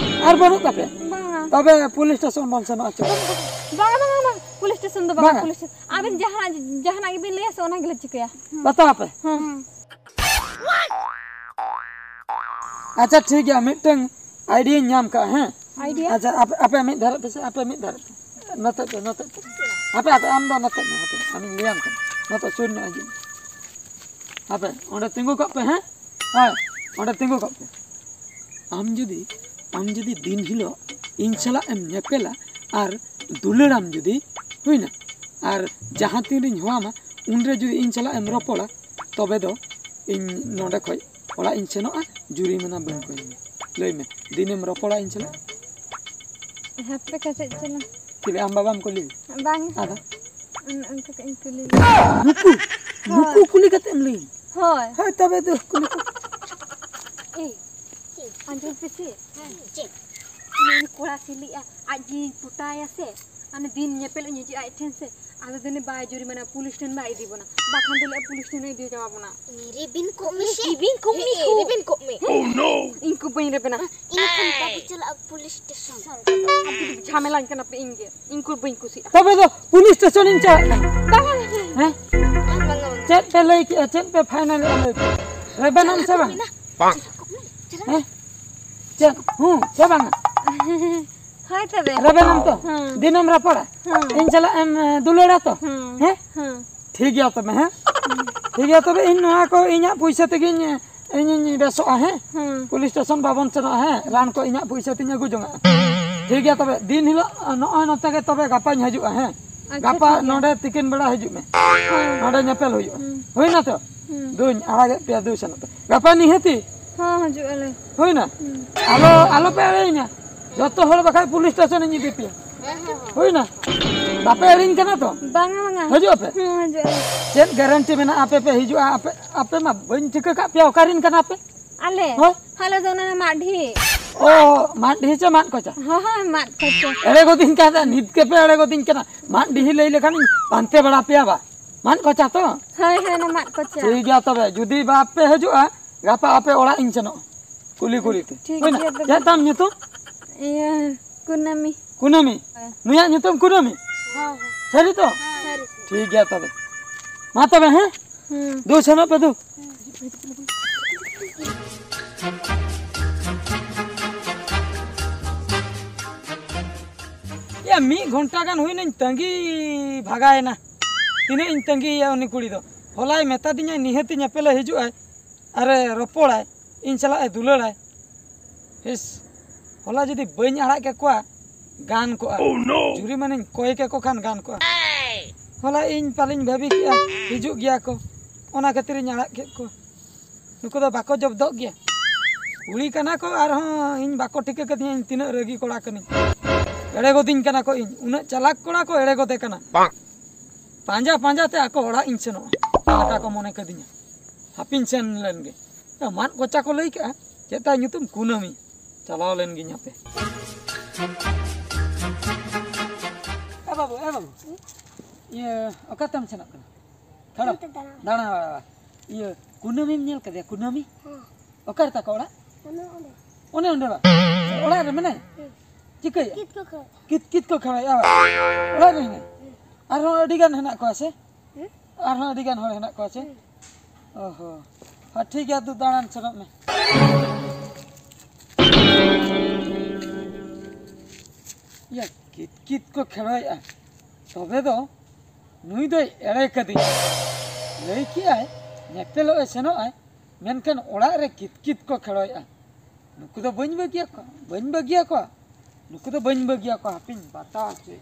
ᱟᱨ ᱵᱟᱹᱱᱩᱜ ᱛᱟᱯᱮᱭᱟ? ᱵᱟᱝᱟ᱾ ᱛᱚᱵᱮ ᱯᱩᱞᱤᱥ ᱥᱴᱮᱥᱚᱱ ᱵᱚᱱ ᱥᱮᱱᱚᱜᱼᱟ, ᱪᱚ᱾ ᱵᱟᱝᱟ, ᱵᱟᱝᱟ, ᱵᱟᱝᱟ᱾ ᱯᱩᱞᱤᱥ ᱥᱴᱮᱥᱚᱱ ᱫᱚ ᱵᱟᱝᱟ, ᱵᱟᱝᱟ᱾ Police station. ᱟᱵᱮᱱ ᱡᱟᱦᱟᱱᱟᱜ, ᱡᱟᱦᱟᱱᱟᱜ ᱜᱮᱵᱤᱱ ᱞᱟᱹᱭᱟ ᱥᱮ, ᱚᱱᱟ ᱜᱮᱞᱮ ᱪᱤᱠᱟᱹᱭᱟ᱾ ᱵᱟᱛᱟᱣ ᱟᱯᱮ? ᱦᱮᱸ᱾ ᱟᱪᱪᱷᱟ, ᱴᱷᱤᱠ ᱜᱮᱭᱟ, ᱢᱤᱫᱴᱟᱝ ᱟᱭᱰᱤᱭᱟᱧ ᱧᱟᱢ ᱠᱟᱜᱼᱟ, ᱦᱮᱸ? ᱟᱭᱰᱤᱭᱟ? ᱟᱪᱪᱷᱟ, ᱟᱯᱮ, ᱟᱯᱮ ᱢᱤᱫ ᱫᱷᱟᱨᱮ ᱯᱮᱥᱮ, ᱟᱯᱮ ᱢᱤᱫ ᱫᱷᱟᱨᱮ ᱯᱮ᱾ ᱱᱚᱛᱮ ᱯᱮ, ᱱᱚᱛᱮ ᱯᱮ᱾ ᱟᱯᱮ, ᱟᱯᱮ, ᱟᱢ ᱫᱚ ᱱᱚᱛᱮ ᱢᱮ, ᱟᱯᱮ, ᱟᱢᱤᱧ ᱞᱟᱹᱭᱟᱢ ᱠᱟᱱᱟ᱾ ᱱᱚᱛᱮ ᱥᱩᱨ ᱧᱚᱜ ᱦᱤᱡᱩᱜ ᱢᱮ᱾ ᱟᱯᱮ, ᱚᱸᱰᱮ ᱛᱤᱸᱜᱩ ᱠᱚᱜ ᱯᱮ, ᱦᱮᱸ? ᱦᱳᱭ, ᱚᱸᱰᱮ ᱛᱤᱸᱜᱩ ᱠᱚᱜ ᱯᱮ᱾ ᱟᱢ ᱡᱩᱫᱤ ᱟᱢ ᱡᱩᱫᱤ ᱫᱤᱱ ᱦᱤᱞᱳᱜ ᱤᱧ ᱥᱟᱞᱟᱜ ᱮᱢ ᱧᱮᱯᱮᱞᱟ ᱟᱨ ᱫᱩᱞᱟᱹᱲᱟᱢ ᱡᱩᱫᱤ ᱦᱩᱭᱱᱟ, ᱟᱨ ᱡᱟᱦᱟᱸ ᱛᱤᱱ ᱨᱤᱧ ᱦᱚᱦᱚᱣᱟᱢᱟ ᱩᱱᱨᱮ ᱡᱩᱫᱤ ᱤᱧ ᱥᱟᱞᱟᱜ ᱮᱢ ᱨᱚᱯᱚᱲᱟ, ᱛᱚᱵᱮ ᱫᱚ ᱤᱧ ᱱᱚᱰᱮ ᱠᱷᱚᱡ ᱚᱲᱟᱜ ᱤᱧ ᱥᱮᱱᱚᱜᱼᱟ, ᱡᱩᱨᱤᱢᱟᱱᱟ ᱵᱟᱹᱧ ᱠᱚᱭ ᱢᱮᱭᱟ᱾ ᱞᱟᱹᱭ ᱢᱮ, ᱫᱤᱱᱮᱢ ᱨᱚᱯᱚᱲᱟ ᱤᱧ ᱥᱟᱞᱟᱜ? ᱦᱟᱯᱮ ᱠᱟᱹᱴᱤᱡ ᱪᱟᱞᱟᱝ᱾ ᱪᱮᱫ ᱟᱢ ᱵᱟᱵᱟᱢ ᱠᱩᱞᱤ? ᱵᱟᱝ᱾ ᱟᱫᱚ? ᱩᱱ- ᱩᱱᱠᱩ ᱠᱚ ᱤᱧ ᱠᱩᱞᱤ ᱞᱮᱭᱟ᱾ ᱱᱩᱠᱩ? ᱦᱳᱭ᱾ ᱱᱩᱠᱩ ᱠᱩᱞᱤ ᱠᱟᱛᱮ ᱮᱢ ᱞᱟᱹᱭ? ᱦᱳᱭ᱾ ᱦᱳᱭ, ᱛᱚᱵᱮ ᱫᱩ ᱠᱩᱞᱤ ᱠᱚ᱾ ᱮᱭ, ᱟᱸᱡᱚᱢ ᱯᱮᱥᱮ᱾ ᱪᱮᱫ? ᱩᱱᱤ ᱠᱚᱲᱟ ᱥᱤᱞᱤᱜᱼᱟ, ᱟᱡ ᱜᱮ ᱯᱚᱴᱟᱭᱟ ᱥᱮ, ᱟᱨ ᱫᱤᱱ ᱧᱮᱯᱮᱞ ᱤᱧ ᱦᱤᱡᱩᱜᱼᱟ ᱟᱡ ᱴᱷᱮᱱ ᱥᱮ, ᱟᱫᱚ ᱫᱚ ᱩᱱᱤ ᱵᱟᱭ ᱡᱩᱨᱤᱢᱟᱱᱟ, ᱯᱩᱞᱤᱥ ᱴᱷᱮᱱ ᱵᱟᱭ ᱤᱫᱤ ᱵᱚᱱᱟ᱾ ᱵᱟᱠᱷᱟᱱ ᱫᱚ ᱞᱟᱹᱭᱟ ᱯᱩᱞᱤᱥ ᱴᱷᱮᱱ ᱤᱫᱤ ᱪᱟᱵᱟ ᱵᱚᱱᱟ᱾ ᱨᱮᱵᱮᱱ ᱠᱚᱜ ᱢᱮ ᱥᱮ᱾ ᱨᱮᱵᱮᱱ ᱠᱚᱜ ᱢᱮ᱾ ᱮ, ᱮ, ᱨᱮᱵᱮᱱ ᱠᱚᱜ ᱢᱮ᱾ ᱤᱧ ᱠᱚ ᱵᱟᱹᱧ ᱨᱮᱵᱮᱱᱟ᱾ ᱤᱱᱟᱹ ᱠᱷᱟᱱ ᱵᱟᱵᱚ ᱪᱟᱞᱟᱜᱼᱟ ᱯᱩᱞᱤᱥ ᱥᱴᱮᱥᱚᱱ᱾ ᱟᱢ ᱡᱩᱫᱤ ᱡᱷᱟᱢᱮᱞᱟᱧ ᱠᱟᱱᱟ ᱯᱮ ᱤᱧ ᱜᱮ᱾ ᱤᱧ ᱠᱚ ᱵᱟᱹᱧ ᱠᱩᱥᱤᱜᱼᱟ᱾ ᱛᱚᱵᱮ ᱫᱚ ᱯᱩᱞᱤᱥ ᱥᱴᱮᱥᱚᱱ ᱤᱧ ᱪᱟᱞᱟᱜ ᱠᱟᱱᱟ᱾ ᱵᱟᱝᱟ, ᱵᱟᱝᱟ᱾ ᱦᱮᱸ? ᱵᱟᱝᱟ, ᱵᱟᱝᱟ᱾ ᱪᱮᱫ ᱯᱮ ᱞᱟᱹᱭ ᱠᱮᱜᱼᱟ? ᱪᱮᱫ ᱯᱮ ᱯᱷᱟᱭᱱᱟᱞ ᱮᱜᱼᱟ ᱞᱟᱹᱭ ᱯᱮ? ᱨᱮᱵᱮᱱᱟᱢ ᱥᱮ ᱵᱟᱝ? ᱦᱮᱸ? ᱪᱮᱫ? ᱦᱩᱸ, ᱥᱮ ᱵᱟᱝᱟ? ᱦᱳᱭ ᱛᱚᱵᱮ᱾ ᱨᱮᱵᱮᱱᱟᱢ ᱛᱚ? ᱦᱮᱸ᱾ ᱫᱤᱱᱮᱢ ᱨᱚᱯᱚᱲᱟ? ᱦᱮᱸ᱾ ᱤᱧ ᱥᱟᱞᱟᱜ ᱮᱢ, ᱮ, ᱫᱩᱞᱟᱹᱲᱟ ᱛᱚ? ᱦᱮᱸ? ᱦᱮᱸ᱾ ᱴᱷᱤᱠ ᱜᱮᱭᱟ ᱛᱚᱵᱮ, ᱦᱮᱸ? ᱴᱷᱤᱠ ᱜᱮᱭᱟ ᱛᱚᱵᱮ, ᱤᱧ ᱱᱚᱣᱟ ᱠᱚ ᱤᱧᱟᱹᱜ ᱯᱩᱭᱥᱟᱹ ᱛᱮᱜᱤᱧ, ᱮ, ᱤᱧᱤᱧ ᱵᱮᱥᱚᱜᱼᱟ, ᱦᱮᱸ? ᱦᱮᱸ᱾ ᱯᱩᱞᱤᱥ ᱥᱴᱮᱥᱚᱱ ᱵᱟᱵᱚᱱ ᱥᱮᱱᱚᱜᱼᱟ, ᱦᱮᱸ? ᱨᱟᱱ ᱠᱚ ᱤᱧᱟᱹᱜ ᱯᱩᱭᱥᱟᱹ ᱛᱤᱧ ᱟᱹᱜᱩ ᱡᱚᱝᱟᱜᱼᱟ᱾ ᱴᱷᱤᱠ ᱜᱮᱭᱟ ᱛᱚᱵᱮ, ᱫᱤᱱ ᱦᱤᱞᱳᱜ ᱱᱚᱜᱼᱚᱭ ᱱᱚᱛᱮ ᱜᱮ ᱛᱚᱵᱮ ᱜᱟᱯᱟᱧ ᱦᱤᱡᱩᱜᱼᱟ, ᱦᱮᱸ? ᱟᱪᱪᱷᱟ, ᱜᱟᱯᱟ ᱴᱷᱤᱠ ᱜᱮᱭᱟ᱾ ᱱᱚᱰᱮ ᱛᱤᱠᱤᱱ ᱵᱮᱲᱟ ᱦᱤᱡᱩᱜ ᱢᱮ᱾ ᱦᱮᱸ᱾ ᱱᱚᱰᱮ ᱧᱮᱯᱮᱞ ᱦᱩᱭᱩᱜᱼᱟ᱾ ᱦᱮᱸ᱾ ᱦᱩᱭᱱᱟ ᱛᱚ? ᱦᱮᱸ᱾ ᱫᱩᱧ ᱟᱲᱟᱜᱮᱫ ᱯᱮᱭᱟ, ᱫᱩ ᱥᱮᱱᱚᱜ ᱯᱮ᱾ ᱜᱟᱯᱟ ᱱᱤᱦᱟᱹᱛᱤ᱾ ᱦᱮᱸ, ᱦᱤᱡᱩᱜ ᱟᱞᱮ᱾ ᱦᱩᱭᱱᱟ? ᱦᱮᱸ᱾ ᱟᱞᱚ, ᱟᱞᱚ ᱯᱮ ᱮᱲᱮᱭᱤᱧᱟ᱾ ᱡᱚᱛᱚ ᱦᱚᱲ ᱵᱟᱠᱷᱟᱡ ᱯᱩᱞᱤᱥ ᱥᱴᱮᱥᱚᱱ ᱤᱧ ᱤᱫᱤ ᱯᱮᱭᱟ᱾ ᱦᱮᱸ, ᱦᱮᱸ, ᱦᱮᱸ᱾ ᱦᱩᱭᱱᱟ? ᱵᱟᱯᱮ ᱮᱲᱮᱧ ᱠᱟᱱᱟ ᱛᱚ? ᱵᱟᱝᱟ, ᱵᱟᱝᱟ᱾ ᱦᱤᱡᱩᱜ ᱟᱯᱮ? ᱦᱮᱸ, ᱦᱤᱡᱩᱜ ᱟᱞᱮ᱾ ᱪᱮᱫ ᱜᱟᱨᱮᱱᱴᱤ ᱢᱮᱱᱟᱜᱼᱟ ᱟᱯᱮ ᱯᱮ ᱦᱤᱡᱩᱜᱼᱟ? ᱟᱯᱮ, ᱟᱯᱮ ᱢᱟ ᱵᱟᱹᱧ ᱴᱷᱤᱠᱟᱹ ᱠᱟᱜ ᱯᱮᱭᱟ, ᱚᱠᱟᱨᱮᱱ ᱠᱟᱱᱟ ᱯᱮ? ᱟᱞᱮ? ᱦᱳᱭ᱾ ᱟᱞᱮ ᱫᱚ ᱚᱱᱟ ᱢᱟᱫ ᱰᱷᱤ᱾ ᱚ, ᱢᱟᱫ ᱰᱷᱤ ᱪᱮ ᱢᱟᱫ ᱠᱚᱪᱟ? ᱦᱳᱭ, ᱦᱳᱭ, ᱢᱟᱫ ᱠᱚᱪᱟ᱾ ᱮᱲᱮ ᱜᱚᱫᱤᱧ ᱠᱟᱱ ᱛᱟᱦᱮᱸᱫ, ᱱᱤᱛ ᱜᱮᱯᱮ ᱮᱲᱮ ᱜᱚᱫᱤᱧ ᱠᱟᱱᱟ᱾ ᱢᱟᱫ ᱰᱷᱤ ᱞᱟᱹᱭ ᱞᱮᱠᱷᱟᱱᱤᱧ ᱯᱟᱱᱛᱮ ᱵᱟᱲᱟ ᱯᱮᱭᱟ ᱵᱟ᱾ ᱢᱟᱫ ᱠᱚᱪᱟ ᱛᱚ? ᱦᱳᱭ, ᱦᱳᱭ, ᱚᱱᱟ ᱢᱟᱫ ᱠᱚᱪᱟ᱾ ᱴᱷᱤᱠ ᱜᱮᱭᱟ ᱛᱚᱵᱮ, ᱡᱩᱫᱤ ᱵᱟᱯᱮ ᱦᱤᱡᱩᱜᱼᱟ, ᱜᱟᱯᱟ ᱟᱯᱮ ᱚᱲᱟᱜ ᱤᱧ ᱥᱮᱱᱚᱜᱼᱟ᱾ ᱠᱩᱞᱤ ᱠᱩᱞᱤ ᱛᱮ᱾ ᱴᱷᱤᱠ ᱦᱩᱭᱱᱟ? ᱜᱮᱭᱟ ᱛᱚᱵᱮ᱾ ᱪᱮᱫ ᱛᱟᱢ ᱧᱩᱛᱩᱢ? ᱤᱭᱟᱹ, ᱠᱩᱱᱟᱹᱢᱤ᱾ ᱠᱩᱱᱟᱹᱢᱤ? ᱦᱮᱸ᱾ ᱱᱩᱭᱟᱜ ᱧᱩᱛᱩᱢ ᱠᱩᱱᱟᱹᱢᱤ? ᱦᱮᱸ, ᱦᱮᱸ᱾ ᱥᱟᱹᱨᱤ ᱛᱚ? ᱦᱮᱸ, ᱥᱟᱹᱨᱤ᱾ ᱴᱷᱤᱠ ᱜᱮᱭᱟ ᱛᱚᱵᱮ᱾ ᱢᱟ ᱛᱚᱵᱮ, ᱦᱮᱸ? ᱦᱮᱸ᱾ ᱫᱩ, ᱥᱮᱱᱚᱜ ᱯᱮ ᱫᱩ᱾ ᱭᱟ, ᱢᱤᱫ ᱜᱷᱚᱱᱴᱟ ᱜᱟᱱ ᱦᱩᱭᱱᱟᱧ ᱛᱟᱺᱜᱤ ᱵᱷᱟᱜᱟᱭᱮᱱᱟ᱾ ᱛᱤᱱᱟᱹᱜ ᱤᱧ ᱛᱟᱺᱜᱤᱭᱮᱭᱟ ᱩᱱᱤ ᱠᱩᱲᱤ ᱫᱚ? ᱦᱚᱞᱟᱭ ᱢᱮᱛᱟ ᱫᱤᱧᱟ ᱱᱤᱦᱟᱹᱛᱤ ᱧᱮᱯᱮᱞᱮ ᱦᱤᱡᱩᱜᱼᱟᱭ᱾ ᱟᱨᱮ ᱨᱚᱯᱚᱲᱟᱭ, ᱤᱧ ᱥᱟᱞᱟᱜ ᱮ ᱫᱩᱞᱟᱹᱲᱟᱭ᱾ ᱤᱥ, ᱦᱚᱞᱟ ᱡᱩᱫᱤ ᱵᱟᱹᱧ ᱟᱲᱟᱜ ᱠᱮᱠᱚᱣᱟ, ᱜᱟᱱ ᱠᱚᱜᱼᱟ᱾ ᱡᱩᱨᱤᱢᱟᱱᱟᱧ ᱠᱚᱭ ᱠᱮᱠᱚ ᱠᱷᱟᱱ ᱜᱟᱱ ᱠᱚᱜᱼᱟ᱾ ᱦᱚᱞᱟ ᱤᱧ ᱯᱟᱞᱮᱧ ᱵᱷᱟᱹᱵᱤ ᱠᱮᱜᱼᱟ, ᱦᱤᱡᱩᱜ ᱜᱮᱭᱟ ᱠᱚ, ᱚᱱᱟ ᱠᱷᱟᱹᱛᱤᱨᱤᱧ ᱟᱲᱟᱜ ᱠᱮᱫ ᱠᱚᱣᱟ᱾ ᱱᱩᱠᱩ ᱫᱚ ᱵᱟᱠᱚ ᱡᱚᱵᱫᱚᱜ ᱜᱮᱭᱟ᱾ ᱠᱩᱲᱤ ᱠᱟᱱᱟ ᱠᱚ, ᱟᱨᱦᱚᱸ ᱤᱧ ᱵᱟᱠᱚ ᱴᱷᱤᱠᱟᱹ ᱠᱟᱹᱫᱤᱧᱟ ᱤᱧ ᱛᱤᱱᱟᱹᱜ ᱨᱟᱹᱜᱤ ᱠᱚᱲᱟ ᱠᱟᱹᱱᱟᱹᱧ᱾ ᱮᱲᱮ ᱜᱚᱫᱤᱧ ᱠᱟᱱᱟ ᱠᱚ ᱤᱧ, ᱩᱱᱟᱹᱜ ᱪᱟᱞᱟᱠ ᱠᱚᱲᱟ ᱠᱚ ᱮᱲᱮ ᱜᱚᱫᱮ ᱠᱟᱱᱟ᱾ ᱯᱟᱸᱡᱟ ᱯᱟᱸᱡᱟ ᱛᱮ ᱟᱠᱚ ᱚᱲᱟᱜ ᱤᱧ ᱥᱮᱱᱚᱜᱼᱟ, ᱚᱱᱠᱟ ᱠᱚ ᱢᱚᱱᱮ ᱠᱟᱹᱫᱤᱧᱟ᱾ ᱦᱟᱯᱤᱧ ᱥᱮᱱ ᱞᱮᱱ ᱜᱮ᱾ ᱢᱟᱫ ᱠᱚᱪᱟ ᱠᱚ ᱞᱟᱹᱭ ᱠᱟᱜᱼᱟ, ᱪᱮᱫ ᱛᱟᱭ ᱧᱩᱛᱩᱢ? ᱠᱩᱱᱟᱹᱢᱤ᱾ ᱪᱟᱞᱟᱣ ᱞᱮᱱ ᱜᱤᱧ ᱦᱟᱯᱮ᱾ ᱮ ᱵᱟᱹᱵᱩ, ᱮ ᱵᱟᱹᱵᱩ, ᱤᱭᱟᱹ, ᱚᱠᱟᱛᱮᱢ ᱥᱮᱱᱚᱜ ᱠᱟᱱᱟ? ᱠᱷᱟᱲᱚ? ᱚᱱᱛᱮ ᱫᱟᱬᱟ᱾ ᱫᱟᱬᱟ ᱵᱟᱲᱟ᱾ ᱤᱭᱟᱹ, ᱠᱩᱱᱟᱹᱢᱤᱢ ᱧᱮᱞ ᱠᱟᱫᱮᱭᱟ? ᱠᱩᱱᱟᱹᱢᱤ? ᱦᱮᱸ᱾ ᱚᱠᱟ ᱨᱮ ᱛᱟᱠᱚ ᱚᱲᱟᱜ? ᱚᱱᱮ ᱚᱸᱰᱮ᱾ ᱚᱱᱮ ᱚᱸᱰᱮ ᱵᱟ? ᱦᱮᱸ᱾ ᱚᱲᱟᱜ ᱨᱮ ᱢᱮᱱᱟᱭᱟ? ᱦᱮᱸ᱾ ᱪᱤᱠᱟᱹᱭᱮᱫᱼᱟ? ᱠᱤᱛ ᱠᱚ ᱠᱷᱮᱲ᱾ ᱠᱤᱛ, ᱠᱤᱛ ᱠᱚ ᱠᱷᱮᱲᱚᱭᱮᱫᱼᱟ ᱵᱟ? ᱚᱲᱟᱜ ᱨᱮ ᱦᱮᱱᱟᱭᱟ? ᱦᱮᱸ᱾ ᱟᱨᱦᱚᱸ ᱟᱹᱰᱤ ᱜᱟᱱ ᱦᱮᱱᱟᱜ ᱠᱚᱣᱟ ᱥᱮ? ᱦᱮᱸ? ᱟᱨᱦᱚᱸ ᱟᱹᱰᱤ ᱜᱟᱱ ᱦᱚᱲ ᱦᱮᱱᱟᱜ ᱠᱚᱣᱟ ᱥᱮ? ᱦᱮᱸ᱾ ᱚ ᱦᱚ᱾ ᱦᱚᱸ, ᱴᱷᱤᱠ ᱜᱮᱭᱟ, ᱫᱩ ᱫᱟᱬᱟᱱ ᱥᱮᱱᱚᱜ ᱢᱮ᱾ ᱭᱟ, ᱠᱤᱛ ᱠᱤᱛ ᱠᱚ ᱠᱷᱮᱲᱚᱭᱮᱫᱼᱟ᱾ ᱛᱚᱵᱮ ᱫᱚ ᱱᱩᱭ ᱫᱚᱭ ᱮᱲᱮ ᱠᱟᱹᱫᱤᱧᱟ᱾ ᱞᱟᱹᱭ ᱠᱮᱜᱼᱟᱭ ᱧᱮᱯᱮᱞᱚᱜ ᱮ ᱥᱮᱱᱚᱜᱼᱟᱭ, ᱢᱮᱱᱠᱷᱟᱱ ᱚᱲᱟᱜ ᱨᱮ ᱠᱤᱛ ᱠᱤᱛ ᱠᱚ ᱠᱷᱮᱲᱚᱭᱮᱫᱼᱟ᱾ ᱱᱩᱠᱩ ᱫᱚ ᱵᱟᱹᱧ ᱵᱟᱹᱜᱤᱭᱟᱠᱚᱣᱟ, ᱵᱟᱹᱧ ᱵᱟᱹᱜᱤᱭᱟᱠᱚᱣᱟ᱾ ᱱᱩᱠᱩ ᱫᱚ ᱵᱟᱹᱧ ᱵᱟᱹᱜᱤᱭᱟᱠᱚᱣᱟ, ᱦᱟᱯᱮᱧ ᱵᱟᱛᱟᱣ ᱦᱚᱪᱚᱭᱮᱫ᱾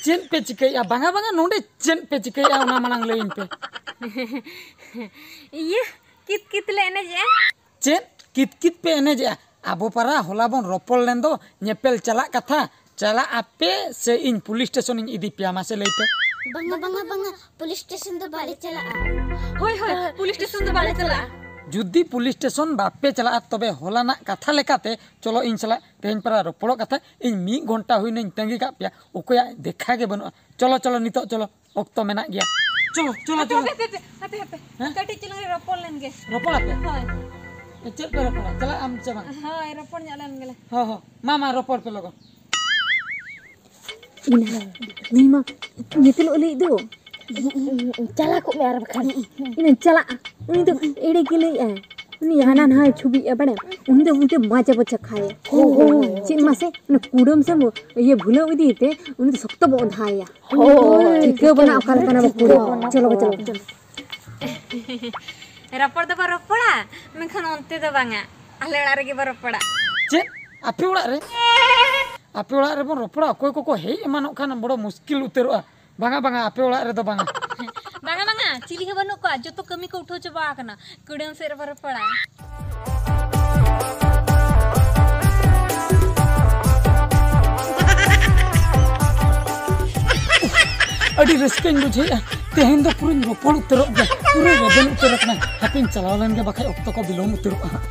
ᱪᱮᱫ ᱯᱮ ᱪᱤᱠᱟᱹᱭᱮᱫᱼᱟ? ᱵᱟᱝᱟ, ᱵᱟᱝᱟ, ᱱᱚᱰᱮ ᱪᱮᱫ ᱯᱮ ᱪᱤᱠᱟᱹᱭᱮᱫᱼᱟ, ᱚᱱᱟ ᱢᱟᱲᱟᱝ ᱞᱟᱹᱭᱟᱹᱧ ᱯᱮ᱾ ᱤᱭᱟᱹ, ᱠᱤᱛ ᱠᱤᱛ ᱞᱮ ᱮᱱᱮᱡᱮᱜᱼᱟ᱾ ᱪᱮᱫ ᱠᱤᱛ ᱠᱤᱛ ᱯᱮ ᱮᱱᱮᱡᱮᱜᱼᱟ? ᱟᱵᱚ ᱯᱟᱨᱟ ᱦᱚᱞᱟ ᱵᱚᱱ ᱨᱚᱯᱚᱲ ᱞᱮᱱ ᱫᱚ, ᱧᱮᱯᱮᱞ ᱪᱟᱞᱟᱜ ᱠᱟᱛᱷᱟ, ᱪᱟᱞᱟᱜ ᱟᱯᱮ ᱥᱮ ᱤᱧ ᱯᱩᱞᱤᱥ ᱥᱴᱮᱥᱚᱱᱤᱧ ᱤᱫᱤ ᱯᱮᱭᱟ? ᱢᱟᱥᱮ ᱞᱟᱹᱭ ᱯᱮ᱾ ᱵᱟᱝᱟ, ᱵᱟᱝᱟ, ᱵᱟᱝᱟ, ᱯᱩᱞᱤᱥ ᱥᱴᱮᱥᱚᱱ ᱫᱚ ᱵᱟᱞᱮ ᱪᱟᱞᱟᱜᱼᱟ᱾ ᱦᱳᱭ, ᱦᱳᱭ, ᱯᱩᱞᱤᱥ ᱥᱴᱮᱥᱚᱱ ᱫᱚ ᱵᱟᱞᱮ ᱪᱟᱞᱟᱜᱼᱟ᱾ ᱡᱩᱫᱤ ᱯᱩᱞᱤᱥ ᱥᱴᱮᱥᱚᱱ ᱵᱟᱯᱮ ᱪᱟᱞᱟᱜᱼᱟ, ᱛᱚᱵᱮ ᱦᱚᱞᱟᱱᱟᱜ ᱠᱟᱛᱷᱟ ᱞᱮᱠᱟᱛᱮ ᱪᱚᱞᱚ ᱤᱧ ᱥᱟᱞᱟᱜ ᱛᱮᱦᱮᱧ ᱯᱟᱨᱟ ᱨᱚᱯᱚᱲᱚᱜ ᱠᱟᱛᱷᱟ, ᱤᱧ ᱢᱤᱫ ᱜᱷᱚᱱᱴᱟ ᱦᱩᱭᱱᱟᱧ ᱛᱟᱺᱜᱤ ᱠᱟᱜ ᱯᱮᱭᱟ, ᱚᱠᱚᱭᱟᱜ ᱫᱮᱠᱷᱟ ᱜᱮ ᱵᱟᱹᱱᱩᱜᱼᱟ᱾ ᱪᱚᱞᱚ, ᱪᱚᱞᱚ, ᱱᱤᱛᱚᱜ ᱪᱚᱞᱚ, ᱚᱠᱛᱚ ᱢᱮᱱᱟᱜ ᱜᱮᱭᱟ᱾ ᱪᱚᱞᱚ, ᱪᱚᱞᱚ, ᱦᱟᱯᱮ, ᱪᱚᱞᱚ᱾ ᱦᱟᱯᱮ, ᱦᱟᱯᱮ, ᱦᱟᱯᱮ, ᱦᱟᱯᱮ᱾ ᱦᱮᱸ? ᱠᱟᱹᱴᱤᱡ ᱪᱩᱞᱩᱝ ᱨᱮ ᱨᱚᱯᱚᱲ ᱞᱮᱱ ᱜᱮ᱾ ᱨᱚᱯᱚᱲ ᱟᱯᱮ? ᱦᱳᱭ᱾ ᱪᱮᱫ ᱯᱮ ᱨᱚᱯᱚᱲᱟ? ᱪᱟᱞᱟᱜ ᱟᱢ ᱪᱮ ᱵᱟᱝ? ᱦᱳᱭ, ᱨᱚᱯᱚᱲ ᱧᱚᱜ ᱞᱮᱱ ᱜᱮᱞᱮ᱾ ᱦᱚᱸ, ᱦᱚᱸ᱾ ᱢᱟ, ᱢᱟ, ᱨᱚᱯᱚᱲ ᱯᱮ ᱞᱚᱜᱚᱱ᱾ ᱤᱱᱟ, ᱱᱩᱭ ᱢᱟ ᱧᱮᱛᱮᱞᱚᱜ ᱞᱟᱹᱭᱮᱫ ᱫᱚ᱾ ᱪᱟᱞᱟᱣ ᱠᱚᱜ ᱢᱮ ᱟᱨ ᱵᱟᱠᱷᱟᱱ᱾ ᱤᱱᱟᱹ ᱪᱟᱞᱟᱜᱼᱟ᱾ ᱩᱱᱤ ᱫᱚ ᱮᱲᱮ ᱜᱮ ᱞᱟᱹᱭᱮᱫᱼᱟᱭ᱾ ᱩᱱᱤ ᱦᱟᱱᱟ ᱱᱟᱦᱟᱭ ᱪᱷᱩᱵᱤᱜᱼᱟ, ᱵᱟᱲᱟᱭᱟᱢ? ᱩᱱᱤ ᱫᱚ ᱩᱱᱤ ᱫᱚ ᱢᱟᱡᱟ ᱵᱚ ᱪᱟᱠᱷᱟᱭᱟ᱾ ᱦᱳᱭ, ᱦᱳᱭ, ᱦᱳᱭ᱾ ᱪᱮᱫ ᱢᱟᱥᱮ? ᱚᱱᱟ ᱠᱩᱰᱟᱹᱢ ᱥᱮ ᱢᱚ-, ᱤᱭᱟᱹ ᱵᱷᱩᱞᱟᱹᱣ ᱤᱫᱤᱭᱮᱛᱮ ᱩᱱᱤ ᱫᱚ ᱥᱚᱠᱛᱚ ᱵᱚ ᱚᱸᱫᱷᱟᱭᱟ᱾ ᱦᱳᱭ᱾ ᱴᱷᱤᱠᱟᱹ ᱵᱟᱹᱱᱩᱜ ᱚᱠᱟ ᱞᱮᱠᱟᱱᱟ ᱵᱚ ᱠᱩᱲᱤ᱾ ᱪᱚᱞᱚ ᱵᱚ ᱪᱟᱞᱟᱜᱼᱟ᱾ ᱨᱚᱯᱚᱲ ᱫᱚᱵᱚ ᱨᱚᱯᱚᱲᱟ, ᱢᱮᱱᱠᱷᱟᱱ ᱚᱱᱛᱮ ᱫᱚ ᱵᱟᱝᱟ, ᱟᱞᱮ ᱚᱲᱟᱜ ᱨᱮᱜᱮ ᱵᱚ ᱨᱚᱯᱚᱲᱟ᱾ ᱪᱮᱫ? ᱟᱯᱮ ᱚᱲᱟᱜ ᱨᱮ? ᱟᱯᱮ ᱚᱲᱟᱜ ᱨᱮᱵᱚᱱ ᱨᱚᱯᱚᱲᱟ, ᱚᱠᱚᱭ ᱠᱚᱠᱚ ᱦᱮᱡ ᱮᱢᱟᱱᱚᱜ ᱠᱷᱟᱱ ᱵᱚᱲᱚ ᱢᱩᱥᱠᱤᱞ ᱩᱛᱟᱹᱨᱚᱜᱼᱟ᱾ ᱵᱟᱝᱟ, ᱵᱟᱝᱟ, ᱟᱯᱮ ᱚᱲᱟᱜ ᱨᱮᱫᱚ ᱵᱟᱝᱟ᱾ ᱵᱟᱝᱟ, ᱵᱟᱝᱟ, ᱪᱤᱞᱤ ᱦᱚᱸ ᱵᱟᱹᱱᱩᱜ ᱠᱚᱣᱟ, ᱡᱚᱛᱚ ᱠᱟᱹᱢᱤ ᱠᱚ ᱩᱴᱷᱟᱹᱣ ᱪᱟᱵᱟ ᱟᱠᱟᱱᱟ᱾ ᱠᱩᱰᱟᱹᱢ ᱥᱮᱫ ᱨᱮᱵᱚ ᱨᱚᱯᱚᱲᱟ᱾ ᱟᱹᱰᱤ ᱨᱟᱹᱥᱠᱟᱹᱧ ᱵᱩᱡᱷᱟᱹᱣᱮᱫᱼᱟ, ᱛᱮᱦᱮᱧ ᱫᱚ ᱯᱩᱨᱟᱹᱧ ᱨᱚᱯᱚᱲ ᱩᱛᱟᱹᱨᱚᱜ ᱜᱮᱭᱟ, ᱯᱩᱨᱟᱹᱧ ᱨᱮᱵᱮᱱ ᱩᱛᱟᱹᱨ ᱟᱠᱟᱱᱟ᱾ ᱦᱟᱯᱮᱧ ᱪᱟᱞᱟᱣ ᱞᱮᱱ ᱜᱮ, ᱵᱟᱠᱷᱟᱡ ᱚᱠᱛᱚ ᱠᱚ ᱵᱤᱞᱚᱢ ᱩᱛᱟᱹᱨᱚᱜᱼᱟ ᱦᱟᱸᱜ᱾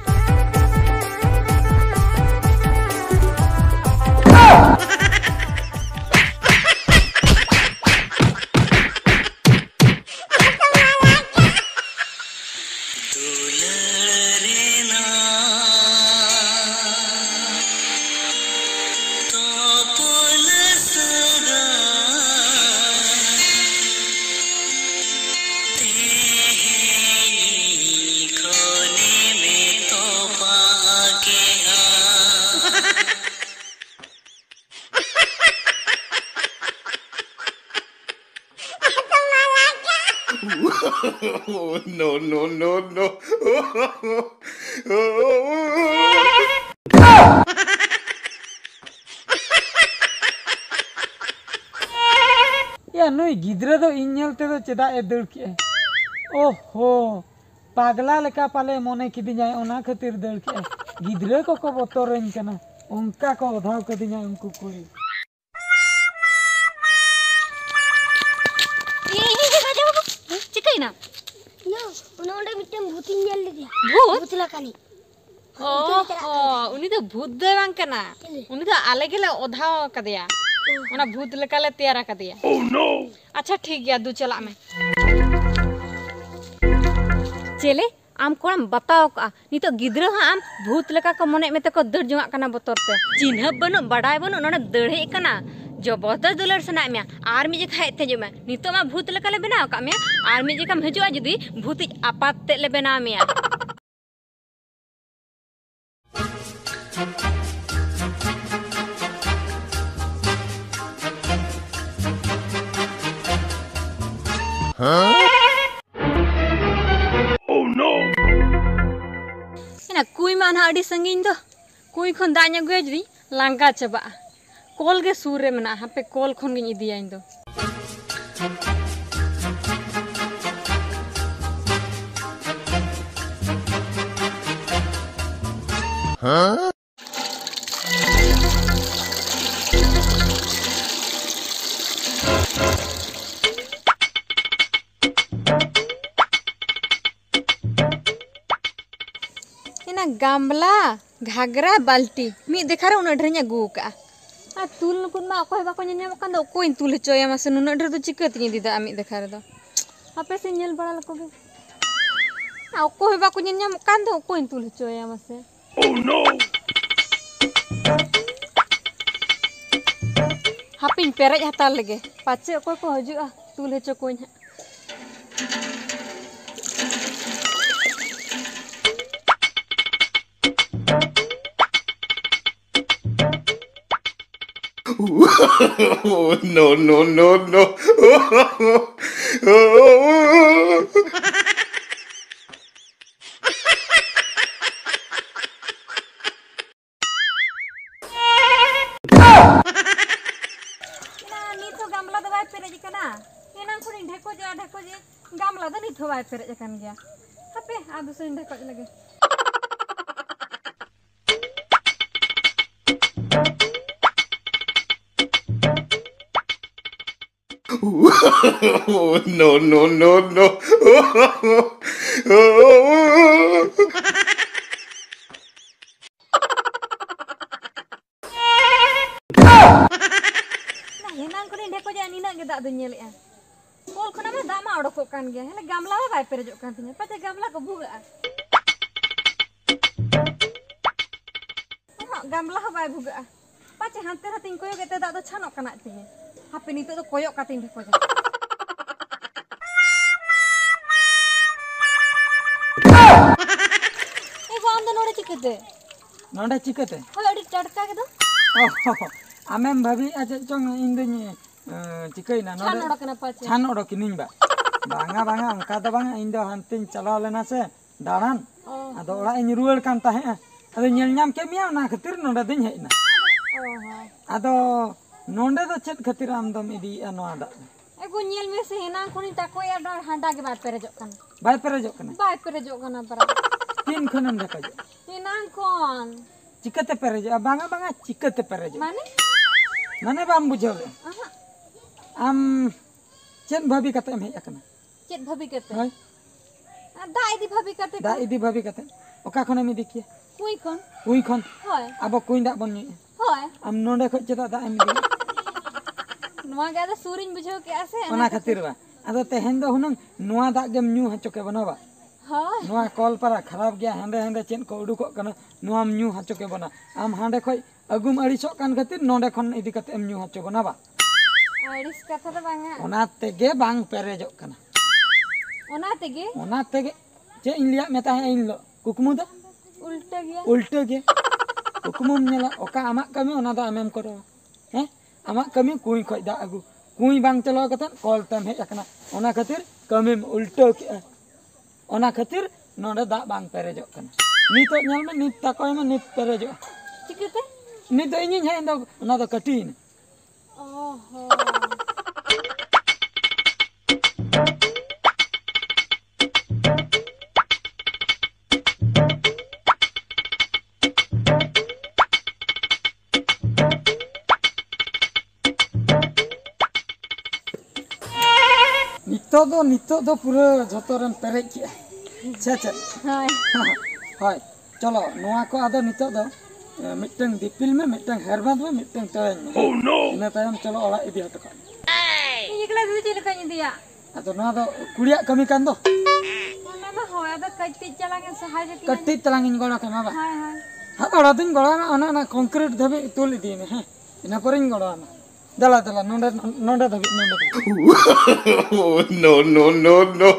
No, no, no, no. ᱭᱟ, ᱱᱩᱭ ᱜᱤᱫᱽᱨᱟᱹ ᱫᱚ ᱤᱧ ᱧᱮᱞ ᱛᱮᱫᱚ ᱪᱮᱫᱟᱜ ᱮ ᱫᱟᱹᱲ ᱠᱮᱜᱼᱟᱭ? ᱳᱦᱳ, ᱯᱟᱜᱽᱞᱟ ᱞᱮᱠᱟ ᱯᱟᱞᱮ ᱢᱚᱱᱮ ᱠᱤᱫᱤᱧᱟᱭ, ᱚᱱᱟ ᱠᱷᱟᱹᱛᱤᱨ ᱫᱟᱹᱲ ᱠᱮᱜᱼᱟᱭ᱾ ᱜᱤᱫᱽᱨᱟᱹ ᱠᱚᱠᱚ ᱵᱚᱛᱚᱨᱟᱹᱧ ᱠᱟᱱᱟ, ᱚᱱᱠᱟ ᱠᱚ ᱚᱫᱷᱟᱣ ᱠᱟᱹᱫᱤᱧᱟ ᱩᱱᱠᱩ ᱠᱩᱲᱤ᱾ ᱮ, ᱮ, ᱮ, ᱵᱟᱡᱟᱣ ᱵᱟᱵᱩ᱾ ᱪᱤᱠᱟᱹᱭᱮᱱᱟ? ᱤᱭᱟᱹ, ᱚᱱᱟ ᱚᱸᱰᱮ ᱢᱤᱫᱴᱮᱱ ᱵᱷᱩᱛᱤᱧ ᱧᱮᱞ ᱞᱮᱫᱮᱭᱟ᱾ ᱵᱷᱩᱛ? ᱵᱷᱩᱛ ᱞᱮᱠᱟᱱᱤᱡ᱾ ᱚ ᱦᱚᱸ, ᱩᱱᱤ ᱫᱚ ᱵᱷᱩᱛ ᱫᱚᱭ ᱵᱟᱝ ᱠᱟᱱᱟ᱾ ᱪᱤᱞᱤ? ᱩᱱᱤ ᱫᱚ ᱟᱞᱮ ᱜᱮᱞᱮ ᱚᱫᱷᱟᱣ ᱟᱠᱟᱫᱮᱭᱟ᱾ ᱚᱱᱟ ᱵᱷᱩᱛ ᱞᱮᱠᱟᱞᱮ ᱛᱮᱭᱟᱨ ᱟᱠᱟᱫᱮᱭᱟ᱾ ᱟᱪᱪᱷᱟ, ᱴᱷᱤᱠ ᱜᱮᱭᱟ, ᱫᱩ ᱪᱟᱞᱟᱜ ᱢᱮ᱾ ᱪᱮᱞᱮ, ᱟᱢ ᱠᱚᱲᱟᱢ ᱵᱟᱛᱟᱣ ᱠᱟᱜᱼᱟ, ᱱᱤᱛᱚᱜ ᱜᱤᱫᱽᱨᱟᱹ ᱦᱚᱸ ᱟᱢ ᱵᱷᱩᱛ ᱞᱮᱠᱟ ᱠᱚ ᱢᱚᱱᱮᱭᱮᱫ ᱢᱮᱛᱮ ᱠᱚ ᱫᱟᱹᱲ ᱡᱚᱝᱟᱜ ᱠᱟᱱᱟ ᱵᱚᱛᱚᱨ ᱛᱮ᱾ ᱪᱤᱱᱦᱟᱹᱯ ᱵᱟᱹᱱᱩᱜ, ᱵᱟᱰᱟᱭ ᱵᱟᱹᱱᱩᱜ, ᱱᱚᱰᱮ ᱫᱟᱹᱲ ᱦᱮᱡ ᱠᱟᱱᱟ᱾ ᱡᱚᱵᱚᱨᱫᱚᱥ ᱫᱩᱞᱟᱹᱲ ᱥᱟᱱᱟᱭᱮᱫ ᱢᱮᱭᱟ, ᱟᱨ ᱢᱤᱫ ᱡᱚᱠᱷᱟ ᱦᱮᱡ ᱛᱮ ᱦᱤᱡᱩᱜ ᱢᱮ᱾ ᱱᱤᱛᱚᱜ ᱢᱟ ᱵᱷᱩᱛ ᱞᱮᱠᱟᱞᱮ ᱵᱮᱱᱟᱣ ᱟᱠᱟᱫ ᱢᱮᱭᱟ, ᱟᱨ ᱢᱤᱫ ᱡᱚᱠᱷᱟᱢ ᱦᱤᱡᱩᱜᱼᱟ ᱡᱩᱫᱤ, ᱵᱷᱩᱛᱤᱡ ᱟᱯᱟᱛ ᱛᱮᱫ ᱞᱮ ᱵᱮᱱᱟᱣ ᱢᱮᱭᱟ᱾ ᱮᱱᱟ ᱠᱩᱸᱭ ᱢᱟ ᱱᱟᱦᱟᱜ ᱟᱹᱰᱤ ᱥᱟᱺᱜᱤᱧ ᱫᱚ, ᱠᱩᱸᱭ ᱠᱷᱚᱱ ᱫᱟᱜ ᱤᱧ ᱟᱹᱜᱩᱭᱟ ᱡᱩᱫᱤ, ᱞᱟᱸᱜᱟ ᱪᱟᱵᱟᱜᱼᱟ᱾ ᱠᱚᱞ ᱜᱮ ᱥᱩᱨ ᱨᱮ ᱢᱮᱱᱟᱜᱼᱟ, ᱦᱟᱯᱮ ᱠᱚᱞ ᱠᱷᱚᱱ ᱜᱤᱧ ᱤᱫᱤᱭᱟ ᱤᱧ ᱫᱚ᱾ ᱮᱱᱟ ᱜᱟᱢᱞᱟ, ᱜᱷᱟᱜᱽᱨᱟ, ᱵᱟᱹᱞᱴᱤ ᱢᱤᱫ ᱫᱮᱠᱷᱟ ᱨᱮ ᱩᱱᱟᱹᱜ ᱰᱷᱮᱨᱤᱧ ᱟᱹᱜᱩ ᱟᱠᱟᱫᱼᱟ᱾ ᱟᱨ ᱛᱩᱞ ᱱᱩᱠᱩᱱ ᱢᱟ ᱚᱠᱚᱭ ᱦᱚᱸ ᱵᱟᱠᱚ ᱧᱮᱞ ᱧᱟᱢᱚᱜ ᱠᱟᱱ ᱫᱚ, ᱚᱠᱚᱭᱤᱧ ᱛᱩᱞ ᱦᱚᱪᱚᱭᱟ ᱢᱟᱥᱮ? ᱱᱩᱱᱟᱹᱜ ᱰᱷᱮᱨ ᱫᱚ ᱪᱤᱠᱟᱹᱛᱤᱧ ᱤᱫᱤ ᱫᱟᱜᱼᱟ ᱢᱤᱫ ᱫᱮᱠᱷᱟ ᱨᱮᱫᱚ? ᱦᱟᱯᱮ ᱥᱮᱧ ᱧᱮᱞ ᱵᱟᱲᱟ ᱞᱮᱠᱚ ᱜᱮ᱾ ᱟᱨ ᱚᱠᱚᱭ ᱦᱚᱸ ᱵᱟᱠᱚ ᱧᱮᱞ ᱧᱟᱢᱚᱜ ᱠᱟᱱ ᱫᱚ, ᱚᱠᱚᱭᱤᱧ ᱛᱩᱞ ᱦᱚᱪᱚᱭᱟ ᱢᱟᱥᱮ? ᱦᱟᱯᱮᱧ ᱯᱮᱨᱮᱡ ᱦᱟᱛᱟᱲ ᱞᱮᱜᱮ, ᱯᱟᱪᱮ ᱚᱠᱚᱭ ᱠᱚ ᱦᱤᱡᱩᱜᱼᱟ, ᱛᱩᱞ ᱦᱚᱪᱚ ᱠᱚᱣᱟᱧ ᱦᱟᱸᱜ᱾ No, no, no, no. ᱮᱱᱟ ᱱᱤᱛ ᱦᱚᱸ ᱜᱟᱢᱞᱟ ᱫᱚ ᱵᱟᱭ ᱯᱮᱨᱮᱡ ᱟᱠᱟᱱᱟ᱾ ᱮᱱᱟᱝ ᱠᱷᱚᱱᱤᱧ ᱰᱷᱮᱠᱚᱡᱮᱜᱼᱟ, ᱰᱷᱮᱠᱚᱡᱮᱜᱼᱟ, ᱜᱟᱢᱞᱟ ᱫᱚ ᱱᱤᱛ ᱦᱚᱸ ᱵᱟᱭ ᱯᱮᱨᱮᱡ ᱟᱠᱟᱱ ᱜᱮᱭᱟ᱾ ᱦᱟᱯᱮ, ᱟᱨ ᱫᱩᱥᱨᱟᱧ ᱰᱷᱮᱠᱚᱡ ᱞᱮᱜᱮ᱾ No, no, no, no. ᱵᱟᱡᱮ ᱱᱤᱱᱟᱹᱜ ᱜᱮ ᱫᱟᱜ ᱫᱚᱧ ᱧᱮᱞᱮᱜᱼᱟ᱾ ᱠᱚᱞ ᱠᱷᱚᱱᱟᱜ ᱢᱟ ᱫᱟᱜ ᱢᱟ ᱚᱰᱚᱠᱚᱜ ᱠᱟᱱ ᱜᱮᱭᱟ, ᱦᱮᱸ, ᱜᱟᱢᱞᱟ ᱦᱚᱸ ᱵᱟᱭ ᱯᱮᱨᱮᱡᱚᱜ ᱠᱟᱱ ᱛᱤᱧᱟᱹ᱾ ᱯᱟᱪᱮ ᱜᱟᱢᱞᱟ ᱠᱚ ᱵᱷᱩᱜᱟᱹᱜᱼᱟ᱾ ᱚᱦᱚᱸᱜ, ᱜᱟᱢᱞᱟ ᱦᱚᱸ ᱵᱟᱭ ᱵᱷᱩᱜᱟᱹᱜᱼᱟ᱾ ᱯᱟᱪᱮ ᱦᱟᱱᱛᱮ ᱱᱟᱛᱮᱧ ᱠᱚᱭᱚᱜ ᱮᱫ ᱛᱮ ᱫᱟᱜ ᱫᱚ ᱪᱷᱟᱱᱚᱜ ᱠᱟᱱᱟ ᱟᱡ ᱛᱮᱜᱮ᱾ ᱦᱟᱯᱮ, ᱱᱤᱛᱚᱜ ᱫᱚ ᱠᱚᱭᱚᱜ ᱠᱟᱛᱮᱧ ᱰᱷᱮᱠᱚᱡᱟ᱾ ᱮ ᱜᱚ, ᱟᱢ ᱫᱚ ᱱᱚᱰᱮ ᱪᱤᱠᱟᱹᱛᱮ? ᱱᱚᱰᱮ ᱪᱤᱠᱟᱹᱛᱮ? ᱦᱳᱭ, ᱟᱹᱰᱤ ᱴᱟᱴᱠᱟ ᱜᱮᱫᱚ᱾ ᱚ, ᱟᱢᱮᱢ ᱵᱷᱟᱹᱵᱤᱭᱮᱫᱼᱟ ᱪᱮᱫ ᱪᱚᱝ ᱤᱧ ᱫᱚᱧ, ᱮᱸ, ᱪᱤᱠᱟᱹᱭᱮᱱᱟ ᱪᱷᱟᱱ ᱱᱚᱰᱮ? ᱚᱰᱚᱠ ᱮᱱᱟ ᱯᱟᱪᱮ᱾ ᱪᱷᱟᱱ ᱚᱰᱚᱠ ᱮᱱᱟᱹᱧ ᱵᱟ᱾ ᱵᱟᱝᱟ, ᱵᱟᱝᱟ, ᱚᱱᱠᱟ ᱫᱚ ᱵᱟᱝᱟ, ᱤᱧ ᱫᱚ ᱦᱟᱱᱛᱮᱧ ᱪᱟᱞᱟᱣ ᱞᱮᱱᱟ ᱥᱮ ᱫᱟᱬᱟᱱ᱾ ᱚ᱾ ᱟᱫᱚ ᱚᱲᱟᱜ ᱤᱧ ᱨᱩᱣᱟᱹᱲ ᱠᱟᱱ ᱛᱟᱦᱮᱸᱜᱼᱟ᱾ ᱟᱫᱚ ᱧᱮᱞ ᱧᱟᱢ ᱠᱮᱫ ᱢᱮᱭᱟ, ᱚᱱᱟ ᱠᱷᱟᱹᱛᱤᱨ ᱱᱚᱰᱮ ᱫᱚᱧ ᱦᱮᱡ ᱮᱱᱟ᱾ ᱚ ᱦᱚᱸ᱾ ᱟᱫᱚ ᱱᱚᱰᱮ ᱫᱚ ᱪᱮᱫ ᱠᱷᱟᱹᱛᱤᱨ ᱟᱢ ᱫᱚᱢ ᱤᱫᱤᱭᱮᱫᱼᱟ ᱱᱚᱣᱟ ᱫᱟᱜ ᱫᱚ? ᱮ ᱜᱚ, ᱧᱮᱞ ᱢᱮᱥᱮ, ᱮᱱᱟᱝ ᱠᱷᱚᱱᱤᱧ ᱛᱟᱠᱚᱭᱟ, ᱱᱚᱣᱟ ᱦᱟᱸᱰᱟ ᱜᱮ ᱵᱟᱭ ᱯᱮᱨᱮᱡᱚᱜ ᱠᱟᱱᱟ᱾ ᱵᱟᱭ ᱯᱮᱨᱮᱡᱚᱜ ᱠᱟᱱᱟ? ᱵᱟᱭ ᱯᱮᱨᱮᱡᱚᱜ ᱠᱟᱱᱟ ᱯᱟᱨᱟ᱾ ᱛᱤᱱ ᱠᱷᱚᱱᱮᱢ ᱰᱷᱮᱠᱚᱡᱮᱫᱼᱟ? ᱮᱱᱟᱝ ᱠᱷᱚᱱ᱾ ᱪᱤᱠᱟᱹᱛᱮ ᱯᱮᱨᱮᱡᱚᱜᱼᱟ? ᱵᱟᱝᱟ, ᱵᱟᱝᱟ, ᱪᱤᱠᱟᱹᱛᱮ ᱯᱮᱨᱮᱡᱚᱜᱼᱟ? ᱢᱟᱱᱮ? ᱢᱟᱱᱮ ᱵᱟᱢ ᱵᱩᱡᱷᱟᱹᱣ ᱞᱮᱫᱼᱟ? ᱟᱦᱟᱸ᱾ ᱟᱢ ᱪᱮᱫ ᱵᱷᱟᱹᱵᱤ ᱠᱟᱛᱮ ᱮᱢ ᱦᱮᱡ ᱟᱠᱟᱱᱟ? ᱪᱮᱫ ᱵᱷᱟᱹᱵᱤ ᱠᱟᱛᱮ? ᱦᱳᱭ᱾ ᱟᱨ ᱫᱟᱜ ᱤᱫᱤ ᱵᱷᱟᱹᱵᱤ ᱠᱟᱛᱮ ᱫᱟᱜ ᱠᱚ᱾ ᱤᱫᱤ ᱵᱷᱟᱹᱵᱤ ᱠᱟᱛᱮ᱾ ᱚᱠᱟ ᱠᱷᱚᱱᱮᱢ ᱤᱫᱤ ᱠᱮᱭᱟ? ᱠᱩᱸᱭ ᱠᱷᱚᱱ᱾ ᱠᱩᱸᱭ ᱠᱷᱚᱱ? ᱦᱳᱭ᱾ ᱟᱵᱚ ᱠᱩᱸᱭ ᱫᱟᱜ ᱵᱚᱱ ᱧᱩᱭᱟ᱾ ᱦᱳᱭ᱾ ᱟᱢ ᱱᱚᱰᱮ ᱠᱷᱚᱡ ᱪᱮᱫᱟᱜ ᱫᱟᱜ ᱮᱢ ᱤᱫᱤᱭᱟ? ᱱᱚᱣᱟ ᱜᱮ ᱟᱫᱚ ᱥᱩᱨᱤᱧ ᱵᱩᱡᱷᱟᱹᱣ ᱠᱮᱜᱼᱟ ᱥᱮ, ᱚᱱᱟ ᱚᱱᱟ ᱠᱷᱟᱹᱛᱤᱨ ᱠᱷᱟᱹᱛᱤᱨ᱾ ᱵᱟ᱾ ᱟᱫᱚ ᱛᱮᱦᱮᱧ ᱫᱚ ᱦᱩᱱᱟᱹᱝ ᱱᱚᱣᱟ ᱫᱟᱜ ᱜᱮᱢ ᱧᱩ ᱦᱚᱪᱚ ᱠᱮ ᱵᱚᱱᱟ ᱵᱟ᱾ ᱦᱳᱭ᱾ ᱱᱚᱣᱟ ᱠᱚᱞ ᱯᱟᱨᱟ ᱠᱷᱟᱨᱟᱯ ᱜᱮᱭᱟ, ᱦᱮᱸᱫᱮ ᱦᱮᱸᱫᱮ ᱪᱮᱫ ᱠᱚ ᱩᱰᱩᱠᱚᱜ ᱠᱟᱱᱟ, ᱱᱚᱣᱟᱢ ᱧᱩ ᱦᱚᱪᱚ ᱠᱮ ᱵᱚᱱᱟ᱾ ᱟᱢ ᱦᱟᱸᱰᱮ ᱠᱷᱚᱡ ᱟᱹᱜᱩᱢ ᱟᱹᱲᱤᱥᱚᱜ ᱠᱟᱱ ᱠᱷᱟᱹᱛᱤᱨ ᱱᱚᱰᱮ ᱠᱷᱚᱱ ᱤᱫᱤ ᱠᱟᱛᱮ ᱮᱢ ᱧᱩ ᱦᱚᱪᱚ ᱵᱚᱱᱟ ᱵᱟ᱾ ᱟᱹᱲᱤᱥ ᱠᱟᱛᱷᱟ ᱫᱚ ᱵᱟᱝᱟ᱾ ᱚᱱᱟ ᱛᱮᱜᱮ ᱵᱟᱝ ᱯᱮᱨᱮᱡᱚᱜ ᱠᱟᱱᱟ᱾ ᱚᱱᱟ ᱛᱮᱜᱮ? ᱚᱱᱟ ᱛᱮᱜᱮ᱾ ᱪᱮᱫ ᱤᱧ ᱞᱟᱹᱭᱟᱫ ᱢᱮ ᱛᱟᱦᱮᱸᱫ ᱤᱧ ᱦᱤᱞᱳᱜ? ᱠᱩᱠᱢᱩ ᱫᱚ? ᱩᱞᱴᱟᱹ ᱜᱮᱭᱟ᱾ ᱩᱞᱴᱟᱹ ᱜᱮ᱾ ᱠᱩᱠᱢᱩᱢ ᱧᱮᱞᱟ, ᱚᱠᱟ ᱟᱢᱟᱜ ᱠᱟᱹᱢᱤ ᱚᱱᱟ ᱫᱚ ᱟᱢᱮᱢ ᱠᱚᱨᱟᱣᱟ᱾ ᱦᱮᱸ? ᱟᱢᱟᱜ ᱠᱟᱹᱢᱤ ᱠᱩᱸᱭ ᱠᱷᱚᱡ ᱫᱟᱜ ᱟᱹᱜᱩ᱾ ᱠᱩᱸᱭ ᱵᱟᱝ ᱪᱟᱞᱟᱣ ᱠᱟᱛᱮ ᱠᱚᱞ ᱛᱮᱢ ᱦᱮᱡ ᱟᱠᱟᱱᱟ᱾ ᱚᱱᱟ ᱠᱷᱟᱹᱛᱤᱨ ᱠᱟᱹᱢᱤᱢ ᱩᱞᱴᱟᱹᱣ ᱠᱮᱜᱼᱟ᱾ ᱚᱱᱟ ᱠᱷᱟᱹᱛᱤᱨ ᱱᱚᱰᱮ ᱫᱟᱜ ᱵᱟᱝ ᱯᱮᱨᱮᱡᱚᱜ ᱠᱟᱱᱟ᱾ ᱱᱤᱛᱚᱜ ᱧᱮᱞ ᱢᱮ, ᱱᱤᱛ ᱛᱟᱠᱚᱭ ᱢᱮ, ᱱᱤᱛ ᱯᱮᱨᱮᱡᱚᱜᱼᱟ᱾ ᱪᱤᱠᱟᱹᱛᱮ? ᱱᱤᱛ ᱫᱚ ᱤᱧᱤᱧ ᱦᱮᱡ ᱮᱱ ᱫᱚ, ᱚᱱᱟ ᱫᱚ ᱠᱟᱹᱴᱤᱭᱮᱱᱟ᱾ ᱚ ᱦᱚᱸ᱾ ᱱᱤᱛᱚᱜ ᱫᱚ, ᱱᱤᱛᱚᱜ ᱫᱚ ᱯᱩᱨᱟᱹ ᱡᱷᱚᱛᱚ ᱨᱮᱢ ᱯᱮᱨᱮᱡ ᱠᱮᱜᱼᱟ᱾ ᱪᱮ ᱪᱮᱫ? ᱦᱳᱭ᱾ ᱦᱳᱭ, ᱪᱚᱞᱚ, ᱱᱚᱣᱟ ᱠᱚ ᱟᱫᱚ ᱱᱤᱛᱚᱜ ᱫᱚ, ᱮ, ᱢᱤᱫᱴᱟᱝ ᱫᱤᱯᱤᱞ ᱢᱮ, ᱢᱤᱫᱴᱟᱝ ᱦᱮᱨᱵᱟᱸᱫ ᱢᱮ, ᱢᱤᱫᱴᱟᱝ ᱛᱮᱣᱮᱧ ᱢᱮ᱾ Oh, no! ᱤᱱᱟᱹ ᱛᱟᱭᱚᱢ ᱪᱚᱞᱚ ᱚᱲᱟᱜ ᱤᱫᱤ ᱦᱚᱴᱚ ᱠᱟᱜ ᱢᱮ᱾ ᱪᱮᱫ ᱞᱮᱠᱟᱧ ᱤᱫᱤᱭᱟ? ᱟᱫᱚ ᱱᱚᱣᱟ ᱫᱚ ᱠᱩᱲᱤᱭᱟᱜ ᱠᱟᱹᱢᱤ ᱠᱟᱱ ᱫᱚ᱾ ᱚᱱᱟ ᱢᱟ ᱦᱳᱭ, ᱟᱫᱚ ᱠᱟᱹᱴᱤᱡ ᱪᱟᱞᱟᱝ ᱮ ᱥᱟᱦᱟᱡᱽ ᱠᱤᱧᱟ᱾ ᱠᱟᱹᱴᱤᱡ ᱛᱟᱞᱟᱝ ᱤᱧ ᱜᱚᱲᱚ ᱠᱟᱢᱟ ᱵᱟ? ᱦᱳᱭ, ᱦᱳᱭ᱾ ᱦᱮᱸ, ᱜᱚᱲᱚ ᱫᱚᱧ ᱜᱚᱲᱚ ᱟᱢᱟ, ᱚᱱᱮ ᱚᱱᱟ ᱠᱚᱝᱠᱨᱤᱴ ᱫᱷᱟᱹᱵᱤᱡ ᱛᱩᱞ ᱤᱫᱤᱭ ᱢᱮ, ᱦᱮᱸ? ᱤᱱᱟᱹ ᱯᱚᱨᱮᱧ ᱜᱚᱲᱚ ᱟᱢᱟ᱾ ᱫᱮᱞᱟ, ᱫᱮᱞᱟ, ᱱᱚᱰᱮ, ᱱᱚᱰᱮ ᱫᱷᱟᱹᱵᱤᱡ, ᱱᱚᱰᱮ ᱫᱷᱟᱹᱵᱤᱡ᱾ Oh, no, no, no, no.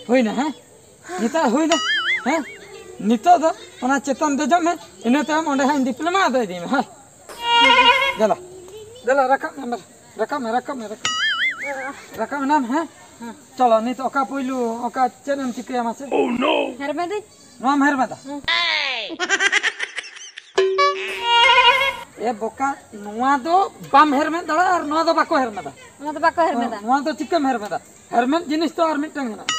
ᱦᱩᱭᱱᱟ, ᱦᱮᱸ? ᱱᱤᱛᱚᱜ ᱦᱩᱭᱱᱟ, ᱦᱮᱸ? ᱱᱤᱛᱚᱜ ᱫᱚ ᱚᱱᱟ ᱪᱮᱛᱟᱱ ᱫᱮᱡᱚᱜ ᱢᱮ, ᱤᱱᱟᱹ ᱛᱟᱭᱚᱢ ᱚᱸᱰᱮ ᱦᱟᱸᱜ ᱤᱧ ᱫᱤᱯᱤᱞ ᱟᱢᱟ, ᱟᱫᱚ ᱤᱫᱤᱭ ᱢᱮ, ᱦᱳᱭ᱾ ᱫᱮᱞᱟ, ᱫᱮᱞᱟ, ᱨᱟᱠᱟᱵ ᱢᱮ, ᱨᱟᱠᱟᱵ ᱢᱮ, ᱨᱟᱠᱟᱵ ᱢᱮ, ᱨᱟᱠᱟᱵ ᱢᱮ᱾ ᱨᱟᱠᱟᱵ ᱮᱱᱟᱢ, ᱦᱮᱸ? ᱦᱮᱸ᱾ ᱪᱚᱞᱚ, ᱱᱤᱛᱚᱜ ᱚᱠᱟ ᱯᱩᱭᱞᱩ, ᱚᱠᱟ ᱪᱮᱫ ᱮᱢ ᱪᱤᱠᱟᱹᱭᱟ ᱢᱟᱥᱮ? ᱦᱮᱨᱢᱮᱫᱟᱹᱧ᱾ ᱱᱚᱣᱟᱢ ᱦᱮᱨᱢᱮᱫᱟ? ᱦᱮᱸ᱾ ᱮ ᱵᱚᱠᱟ, ᱱᱚᱣᱟ ᱫᱚ ᱵᱟᱢ ᱦᱮᱨᱢᱮᱫ ᱫᱟᱲᱮᱭᱟᱜᱼᱟ ᱟᱨ ᱱᱚᱣᱟ ᱫᱚ ᱵᱟᱠᱚ ᱦᱮᱨᱢᱮᱫᱟ᱾ ᱚᱱᱟ ᱫᱚ ᱵᱟᱠᱚ ᱦᱮᱨᱢᱮᱫᱟ᱾ ᱱᱚᱣᱟ ᱫᱚ ᱪᱤᱠᱟᱹᱢ ᱦᱮᱨᱢᱮᱫᱟ? ᱦᱮᱨᱢᱮᱫ ᱡᱤᱱᱤᱥ ᱫᱚ ᱟᱨ ᱢᱤᱫᱴᱟᱝ ᱢᱮᱱᱟᱜᱼᱟ᱾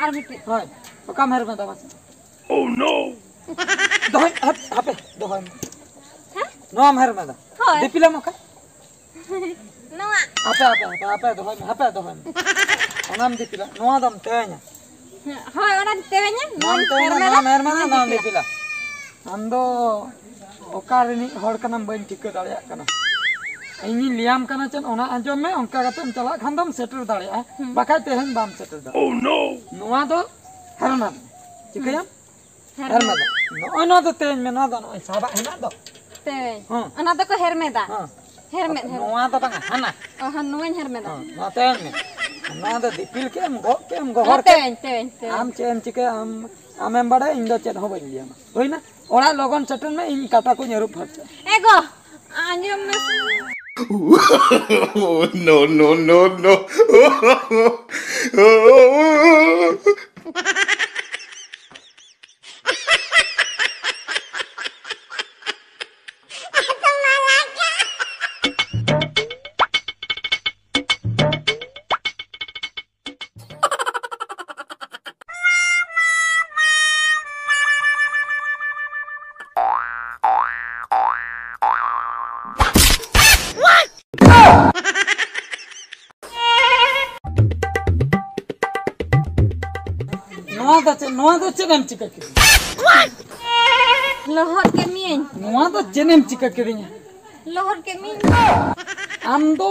ᱟᱨ ᱢᱤᱫᱴᱤᱡ᱾ ᱦᱳᱭ, ᱚᱠᱟᱢ ᱦᱮᱨᱢᱮᱫᱟ ᱢᱟᱥᱮ? Oh no! ᱫᱚᱦᱚᱭ, ᱦᱟᱯ-, ᱦᱟᱯᱮ, ᱫᱚᱦᱚᱭ ᱢᱮ᱾ ᱦᱮᱸ? ᱱᱚᱣᱟᱢ ᱦᱮᱨᱢᱮᱫᱟ? ᱦᱳᱭ᱾ ᱫᱤᱯᱤᱞᱟᱢ ᱚᱠᱟ? ᱱᱚᱣᱟ᱾ ᱦᱟᱯᱮ, ᱦᱟᱯᱮ, ᱦᱟᱯᱮ, ᱦᱟᱯᱮ, ᱫᱚᱦᱚᱭ ᱢᱮ, ᱦᱟᱯᱮ, ᱫᱚᱦᱚᱭ ᱢᱮ᱾ ᱚᱱᱟᱢ ᱫᱤᱯᱤᱞᱟ, ᱱᱚᱣᱟ ᱫᱚᱢ ᱛᱮᱣᱮᱧᱟ᱾ ᱦᱳᱭ, ᱚᱱᱟᱧ ᱛᱮᱣᱮᱧᱟ, ᱱᱚᱣᱟᱢ ᱱᱚᱣᱟᱧ ᱛᱮᱣᱮᱧᱟ, ᱦᱮᱨᱢᱮᱫᱟ, ᱱᱚᱣᱟᱢ ᱦᱮᱨᱢᱮᱫᱟ, ᱚᱱᱟᱧ ᱱᱚᱣᱟᱢ ᱫᱤᱯᱤᱞᱟ᱾ ᱫᱤᱯᱤᱞᱟ᱾ ᱟᱢ ᱫᱚ ᱚᱠᱟ ᱨᱤᱱᱤᱡ ᱦᱚᱲ ᱠᱟᱱᱟᱢ ᱵᱟᱹᱧ ᱴᱷᱤᱠᱟᱹ ᱫᱟᱲᱮᱭᱟᱜ ᱠᱟᱱᱟ᱾ ᱤᱧᱤᱧ ᱞᱟᱹᱭᱟᱢ ᱠᱟᱱᱟ ᱪᱮᱫ, ᱚᱱᱟ ᱟᱸᱡᱚᱢ ᱢᱮ, ᱚᱱᱠᱟ ᱠᱟᱛᱮᱢ ᱪᱟᱞᱟᱜ ᱠᱷᱟᱱ ᱫᱚᱢ ᱥᱮᱴᱮᱨ ᱫᱟᱲᱮᱭᱟᱜᱼᱟ, ᱦᱩᱸ᱾ ᱵᱟᱠᱷᱟᱡ ᱛᱮᱦᱮᱧ ᱵᱟᱢ ᱥᱮᱴᱮᱨ ᱫᱟᱲᱮᱭᱟᱜᱼᱟ᱾ Oh no! ᱱᱚᱣᱟ ᱫᱚ ᱦᱮᱨᱢᱮᱫ᱾ ᱪᱤᱠᱟᱹᱭᱟᱢ? ᱦᱮᱨᱢᱮᱫ᱾ ᱦᱮᱨᱢᱮᱫ᱾ ᱱᱚᱜᱼᱚᱭ ᱱᱚᱣᱟ ᱫᱚ ᱛᱮᱣᱮᱧ ᱢᱮ, ᱱᱚᱣᱟ ᱫᱚ ᱱᱚᱜᱼᱚᱭ ᱥᱟᱵᱟᱜ ᱦᱮᱱᱟᱜ ᱫᱚ᱾ ᱛᱮᱣᱮᱧ᱾ ᱦᱮᱸ᱾ ᱚᱱᱟ ᱫᱚᱠᱚ ᱦᱮᱨᱢᱮᱫᱟ᱾ ᱦᱮᱸ᱾ ᱦᱮᱨᱢᱮᱫ, ᱦᱮᱨᱢᱮᱫ᱾ ᱱᱚᱣᱟ ᱫᱚ ᱵᱟᱝᱟ, ᱦᱟᱱᱟ᱾ ᱚ, ᱦᱚᱸ, ᱱᱚᱣᱟᱧ ᱦᱮᱨᱢᱮᱫᱟ᱾ ᱦᱮᱸ, ᱱᱚᱣᱟ ᱛᱮᱣᱮᱧ ᱢᱮ᱾ ᱱᱚᱣᱟ ᱫᱚ ᱫᱤᱯᱤᱞ ᱠᱮᱫ ᱮᱢ, ᱜᱚᱜ ᱠᱮᱫ ᱮᱢ, ᱜᱚᱦᱚᱲ ᱦᱮᱸ, ᱠᱮᱫ᱾ ᱛᱮᱣᱮᱧ, ᱛᱮᱣᱮᱧ, ᱛᱮᱣᱮᱧ᱾ ᱟᱢ ᱪᱮᱫ ᱮᱢ ᱪᱤᱠᱟᱹᱭᱟ? ᱟᱢ, ᱟᱢᱮᱢ ᱵᱟᱲᱟᱭᱟ, ᱤᱧ ᱫᱚ ᱪᱮᱫ ᱦᱚᱸ ᱵᱟᱹᱧ ᱞᱟᱹᱭᱟᱢᱟ᱾ ᱦᱩᱭᱱᱟ? ᱚᱲᱟᱜ ᱞᱚᱜᱚᱱ ᱥᱮᱴᱮᱨ ᱢᱮ, ᱤᱧ ᱠᱟᱴᱟ ᱠᱚᱧ ᱟᱹᱨᱩᱵ ᱯᱷᱟᱨᱪᱟᱜᱼᱟ᱾ ᱮ ᱜᱚ, ᱟᱸᱡᱚᱢ ᱢᱮᱥᱮ᱾ No, no, no, no. ᱱᱚᱣᱟ ᱫᱚ ᱪᱮᱫ, ᱱᱚᱣᱟ ᱫᱚ ᱪᱮᱫ ᱮᱢ ᱪᱤᱠᱟᱹ ᱠᱮᱫᱟ? ᱞᱚᱦᱚᱫ ᱠᱮᱫ ᱢᱤᱭᱟᱹᱧ᱾ ᱱᱚᱣᱟ ᱫᱚ ᱪᱮᱫ ᱮᱢ ᱪᱤᱠᱟᱹ ᱠᱮᱫᱤᱧᱟ? ᱞᱚᱦᱚᱫ ᱠᱮᱫ ᱢᱤᱭᱟᱹᱧ᱾ ᱟᱢ ᱫᱚ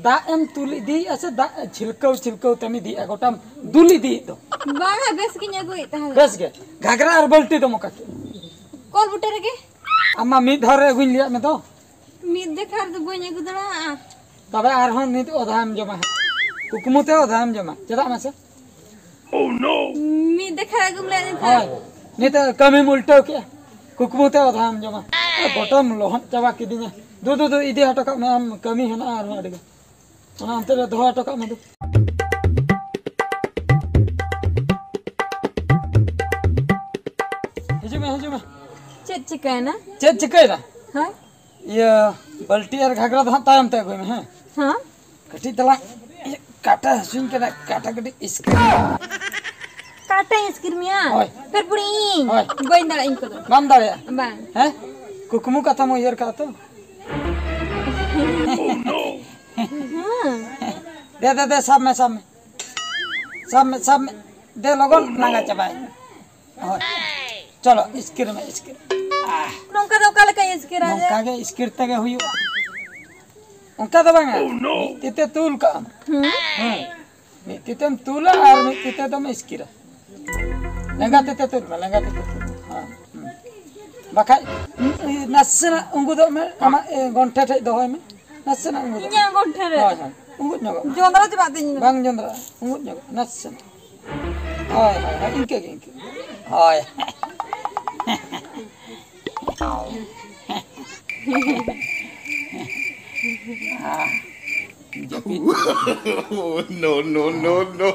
ᱫᱟᱜ ᱮᱢ ᱛᱩᱞ ᱤᱫᱤᱭᱮᱫᱼᱟ ᱥᱮ ᱫᱟᱜ ᱪᱷᱤᱞᱠᱟᱹᱣ ᱪᱷᱤᱞᱠᱟᱹᱣ ᱛᱮᱢ ᱤᱫᱤᱭᱮᱫᱼᱟ, ᱜᱚᱴᱟᱢ ᱫᱩᱞ ᱤᱫᱤᱭᱮᱫ ᱫᱚ? ᱵᱟᱝᱟ, ᱵᱮᱥ ᱜᱤᱧ ᱟᱹᱜᱩᱭᱮᱫ ᱛᱟᱦᱮᱸᱫ᱾ ᱵᱮᱥ ᱜᱮ᱾ ᱜᱷᱟᱜᱽᱨᱟ ᱟᱨ ᱵᱟᱹᱞᱴᱤ ᱫᱚ ᱢᱚᱠᱟ ᱠᱮᱫ? ᱠᱚᱞ ᱵᱩᱴᱟᱹ ᱨᱮᱜᱮ᱾ ᱟᱢ ᱢᱟ ᱢᱤᱫ ᱫᱷᱟᱣ ᱨᱮ ᱟᱹᱜᱩᱧ ᱞᱟᱹᱭᱟᱫ ᱢᱮ ᱫᱚ᱾ ᱢᱤᱫ ᱫᱮᱠᱷᱟ ᱨᱮᱫᱚ ᱵᱟᱹᱧ ᱟᱹᱜᱩ ᱫᱟᱲᱮᱭᱟᱜᱼᱟ᱾ ᱛᱚᱵᱮ ᱟᱨᱦᱚᱸ ᱱᱤᱛ ᱚᱫᱷᱟᱢ ᱡᱚᱢᱟ ᱦᱟᱸᱜ᱾ ᱠᱩᱠᱢᱩ ᱛᱮ ᱚᱫᱷᱟᱢ ᱡᱚᱢᱟ᱾ ᱪᱮᱫᱟᱜ ᱢᱟᱥᱮ? ᱢᱤᱫ ᱫᱮᱠᱷᱟ ᱟᱹᱜᱩᱢ ᱞᱟᱹᱭ ᱞᱮᱠᱷᱟᱱ᱾ ᱦᱳᱭ᱾ ᱱᱤᱛᱚᱜ ᱠᱟᱹᱢᱤᱢ ᱩᱞᱴᱟᱹᱣ ᱠᱮᱜᱼᱟ᱾ ᱠᱩᱠᱢᱩ ᱛᱮ ᱚᱫᱷᱟᱢ ᱡᱚᱢᱟ᱾ ᱮ, ᱜᱚᱴᱟᱢ ᱞᱚᱦᱚᱫ ᱪᱟᱵᱟ ᱠᱤᱫᱤᱧᱟ᱾ ᱫᱩ, ᱫᱩ, ᱫᱩ, ᱤᱫᱤ ᱦᱚᱴᱚ ᱠᱟᱜ ᱢᱮ, ᱟᱢ ᱠᱟᱹᱢᱤ ᱦᱮᱱᱟᱜᱼᱟ ᱟᱨᱦᱚᱸ ᱟᱹᱰᱤ ᱜᱟᱱ᱾ ᱚᱱᱟ ᱚᱱᱛᱮ ᱨᱮ ᱫᱚᱦᱚ ᱦᱚᱴᱚ ᱠᱟᱜ ᱢᱮ ᱫᱩ᱾ ᱦᱤᱡᱩᱜ ᱢᱮ, ᱦᱤᱡᱩᱜ ᱢᱮ᱾ ᱪᱮᱫ ᱪᱤᱠᱟᱹᱭᱮᱱᱟ? ᱪᱮᱫ ᱪᱤᱠᱟᱹᱭᱮᱱᱟ? ᱦᱳᱭ᱾ ᱤᱭᱟᱹ, ᱵᱟᱹᱞᱴᱤ ᱟᱨ ᱜᱷᱟᱜᱽᱨᱟ ᱫᱚ ᱦᱟᱸᱜ ᱛᱟᱭᱚᱢ ᱛᱮ ᱟᱹᱜᱩᱭ ᱢᱮ, ᱦᱮᱸ? ᱦᱮᱸ? ᱠᱟᱹᱴᱤᱡ ᱛᱟᱞᱟᱝ ᱠᱟᱴᱟ ᱦᱟᱹᱥᱩᱧ ᱠᱟᱱᱟ, ᱠᱟᱴᱟ ᱠᱟᱹᱴᱤᱡ ᱤᱥᱠᱤᱨ᱾ ᱠᱟᱴᱟᱧ ᱤᱥᱠᱤᱨ ᱢᱮᱭᱟ? ᱦᱳᱭ᱾ ᱯᱷᱮᱨ ᱯᱩᱲᱤ ᱤᱧ᱾ ᱦᱳᱭ᱾ ᱵᱟᱹᱧ ᱫᱟᱲᱮᱭᱟᱜᱼᱟ ᱤᱧ ᱠᱚᱫᱚ᱾ ᱵᱟᱢ ᱫᱟᱲᱮᱭᱟᱜᱼᱟ? ᱵᱟᱝ᱾ ᱦᱮᱸ? ᱠᱩᱠᱢᱩ ᱠᱟᱛᱷᱟᱢ ᱩᱭᱦᱟᱹᱨ ᱠᱟᱜᱼᱟ ᱛᱚ? ᱦᱮᱸ᱾ ᱫᱮ, ᱫᱮ, ᱫᱮ, ᱥᱟᱵ ᱢᱮ, ᱥᱟᱵ ᱢᱮ᱾ ᱥᱟᱵ ᱢᱮ, ᱥᱟᱵ ᱢᱮ᱾ ᱫᱮ, ᱞᱚᱜᱚᱱ ᱞᱟᱸᱜᱟ ᱪᱟᱵᱟᱭ᱾ ᱦᱳᱭ᱾ ᱪᱚᱞᱚ, ᱤᱥᱠᱤᱨ ᱢᱮ, ᱤᱥᱠᱤᱨ᱾ ᱟᱦ᱾ ᱱᱚᱝᱠᱟ ᱫᱚ ᱚᱠᱟ ᱞᱮᱠᱟᱧ ᱤᱥᱠᱤᱨᱟ ᱡᱮ? ᱱᱚᱝᱠᱟ ᱜᱮ ᱤᱥᱠᱤᱨ ᱛᱮᱜᱮ ᱦᱩᱭᱩᱜᱼᱟ᱾ ᱚᱱᱠᱟ ᱫᱚ ᱵᱟᱝᱟ᱾ ᱢᱤᱫ ᱛᱤ ᱛᱮ ᱛᱩᱞ ᱠᱟᱜ ᱟᱢ᱾ ᱦᱩᱸ᱾ ᱦᱮᱸ᱾ ᱢᱤᱫ ᱛᱤ ᱛᱮᱢ ᱛᱩᱞᱟ ᱟᱨ ᱢᱤᱫ ᱛᱤ ᱛᱮᱫᱚᱢ ᱤᱥᱠᱤᱨᱟ᱾ ᱞᱮᱸᱜᱟ ᱛᱤ ᱛᱮ ᱛᱩᱞ ᱢᱮ, ᱞᱮᱸᱜᱟ ᱛᱤ ᱛᱮ ᱛᱩᱞ ᱢᱮ᱾ ᱦᱮᱸ᱾ ᱦᱩᱸ᱾ ᱵᱟᱠᱷᱟᱡ, ᱩᱸ, ᱩᱸ, ᱱᱟᱥᱮᱱᱟᱜ ᱩᱸᱜᱩᱫᱚᱜ ᱢᱮ, ᱟᱢᱟᱜ, ᱮ, ᱜᱚᱱᱴᱷᱮ ᱴᱷᱮᱡ ᱫᱚᱦᱚᱭ ᱢᱮ᱾ ᱱᱟᱥᱮᱱᱟᱜ ᱩᱸᱜᱩᱫᱚᱜ ᱢᱮ᱾ ᱤᱧᱟᱹᱜ ᱜᱚᱱᱴᱷᱮ ᱨᱮ? ᱦᱳᱭ, ᱦᱳᱭ᱾ ᱩᱸᱜᱩᱫ ᱧᱚᱜᱚᱜ ᱢᱮ᱾ ᱡᱚᱸᱫᱽᱨᱟ ᱪᱟᱵᱟᱜ ᱛᱤᱧ ᱫᱚ᱾ ᱵᱟᱝ ᱡᱚᱸᱫᱽᱨᱟᱜᱼᱟ, ᱩᱸᱜᱩᱫ ᱧᱚᱜᱚᱜ ᱢᱮ, ᱱᱟᱥᱮᱱᱟᱜ᱾ ᱦᱳᱭ, ᱦᱳᱭ, ᱦᱳᱭ, ᱤᱱᱠᱟᱹ ᱜᱮ, ᱤᱱᱠᱟᱹ ᱜᱮ᱾ ᱦᱳᱭ᱾ ᱡᱟᱹᱯᱤᱫ᱾ No, no, no, no.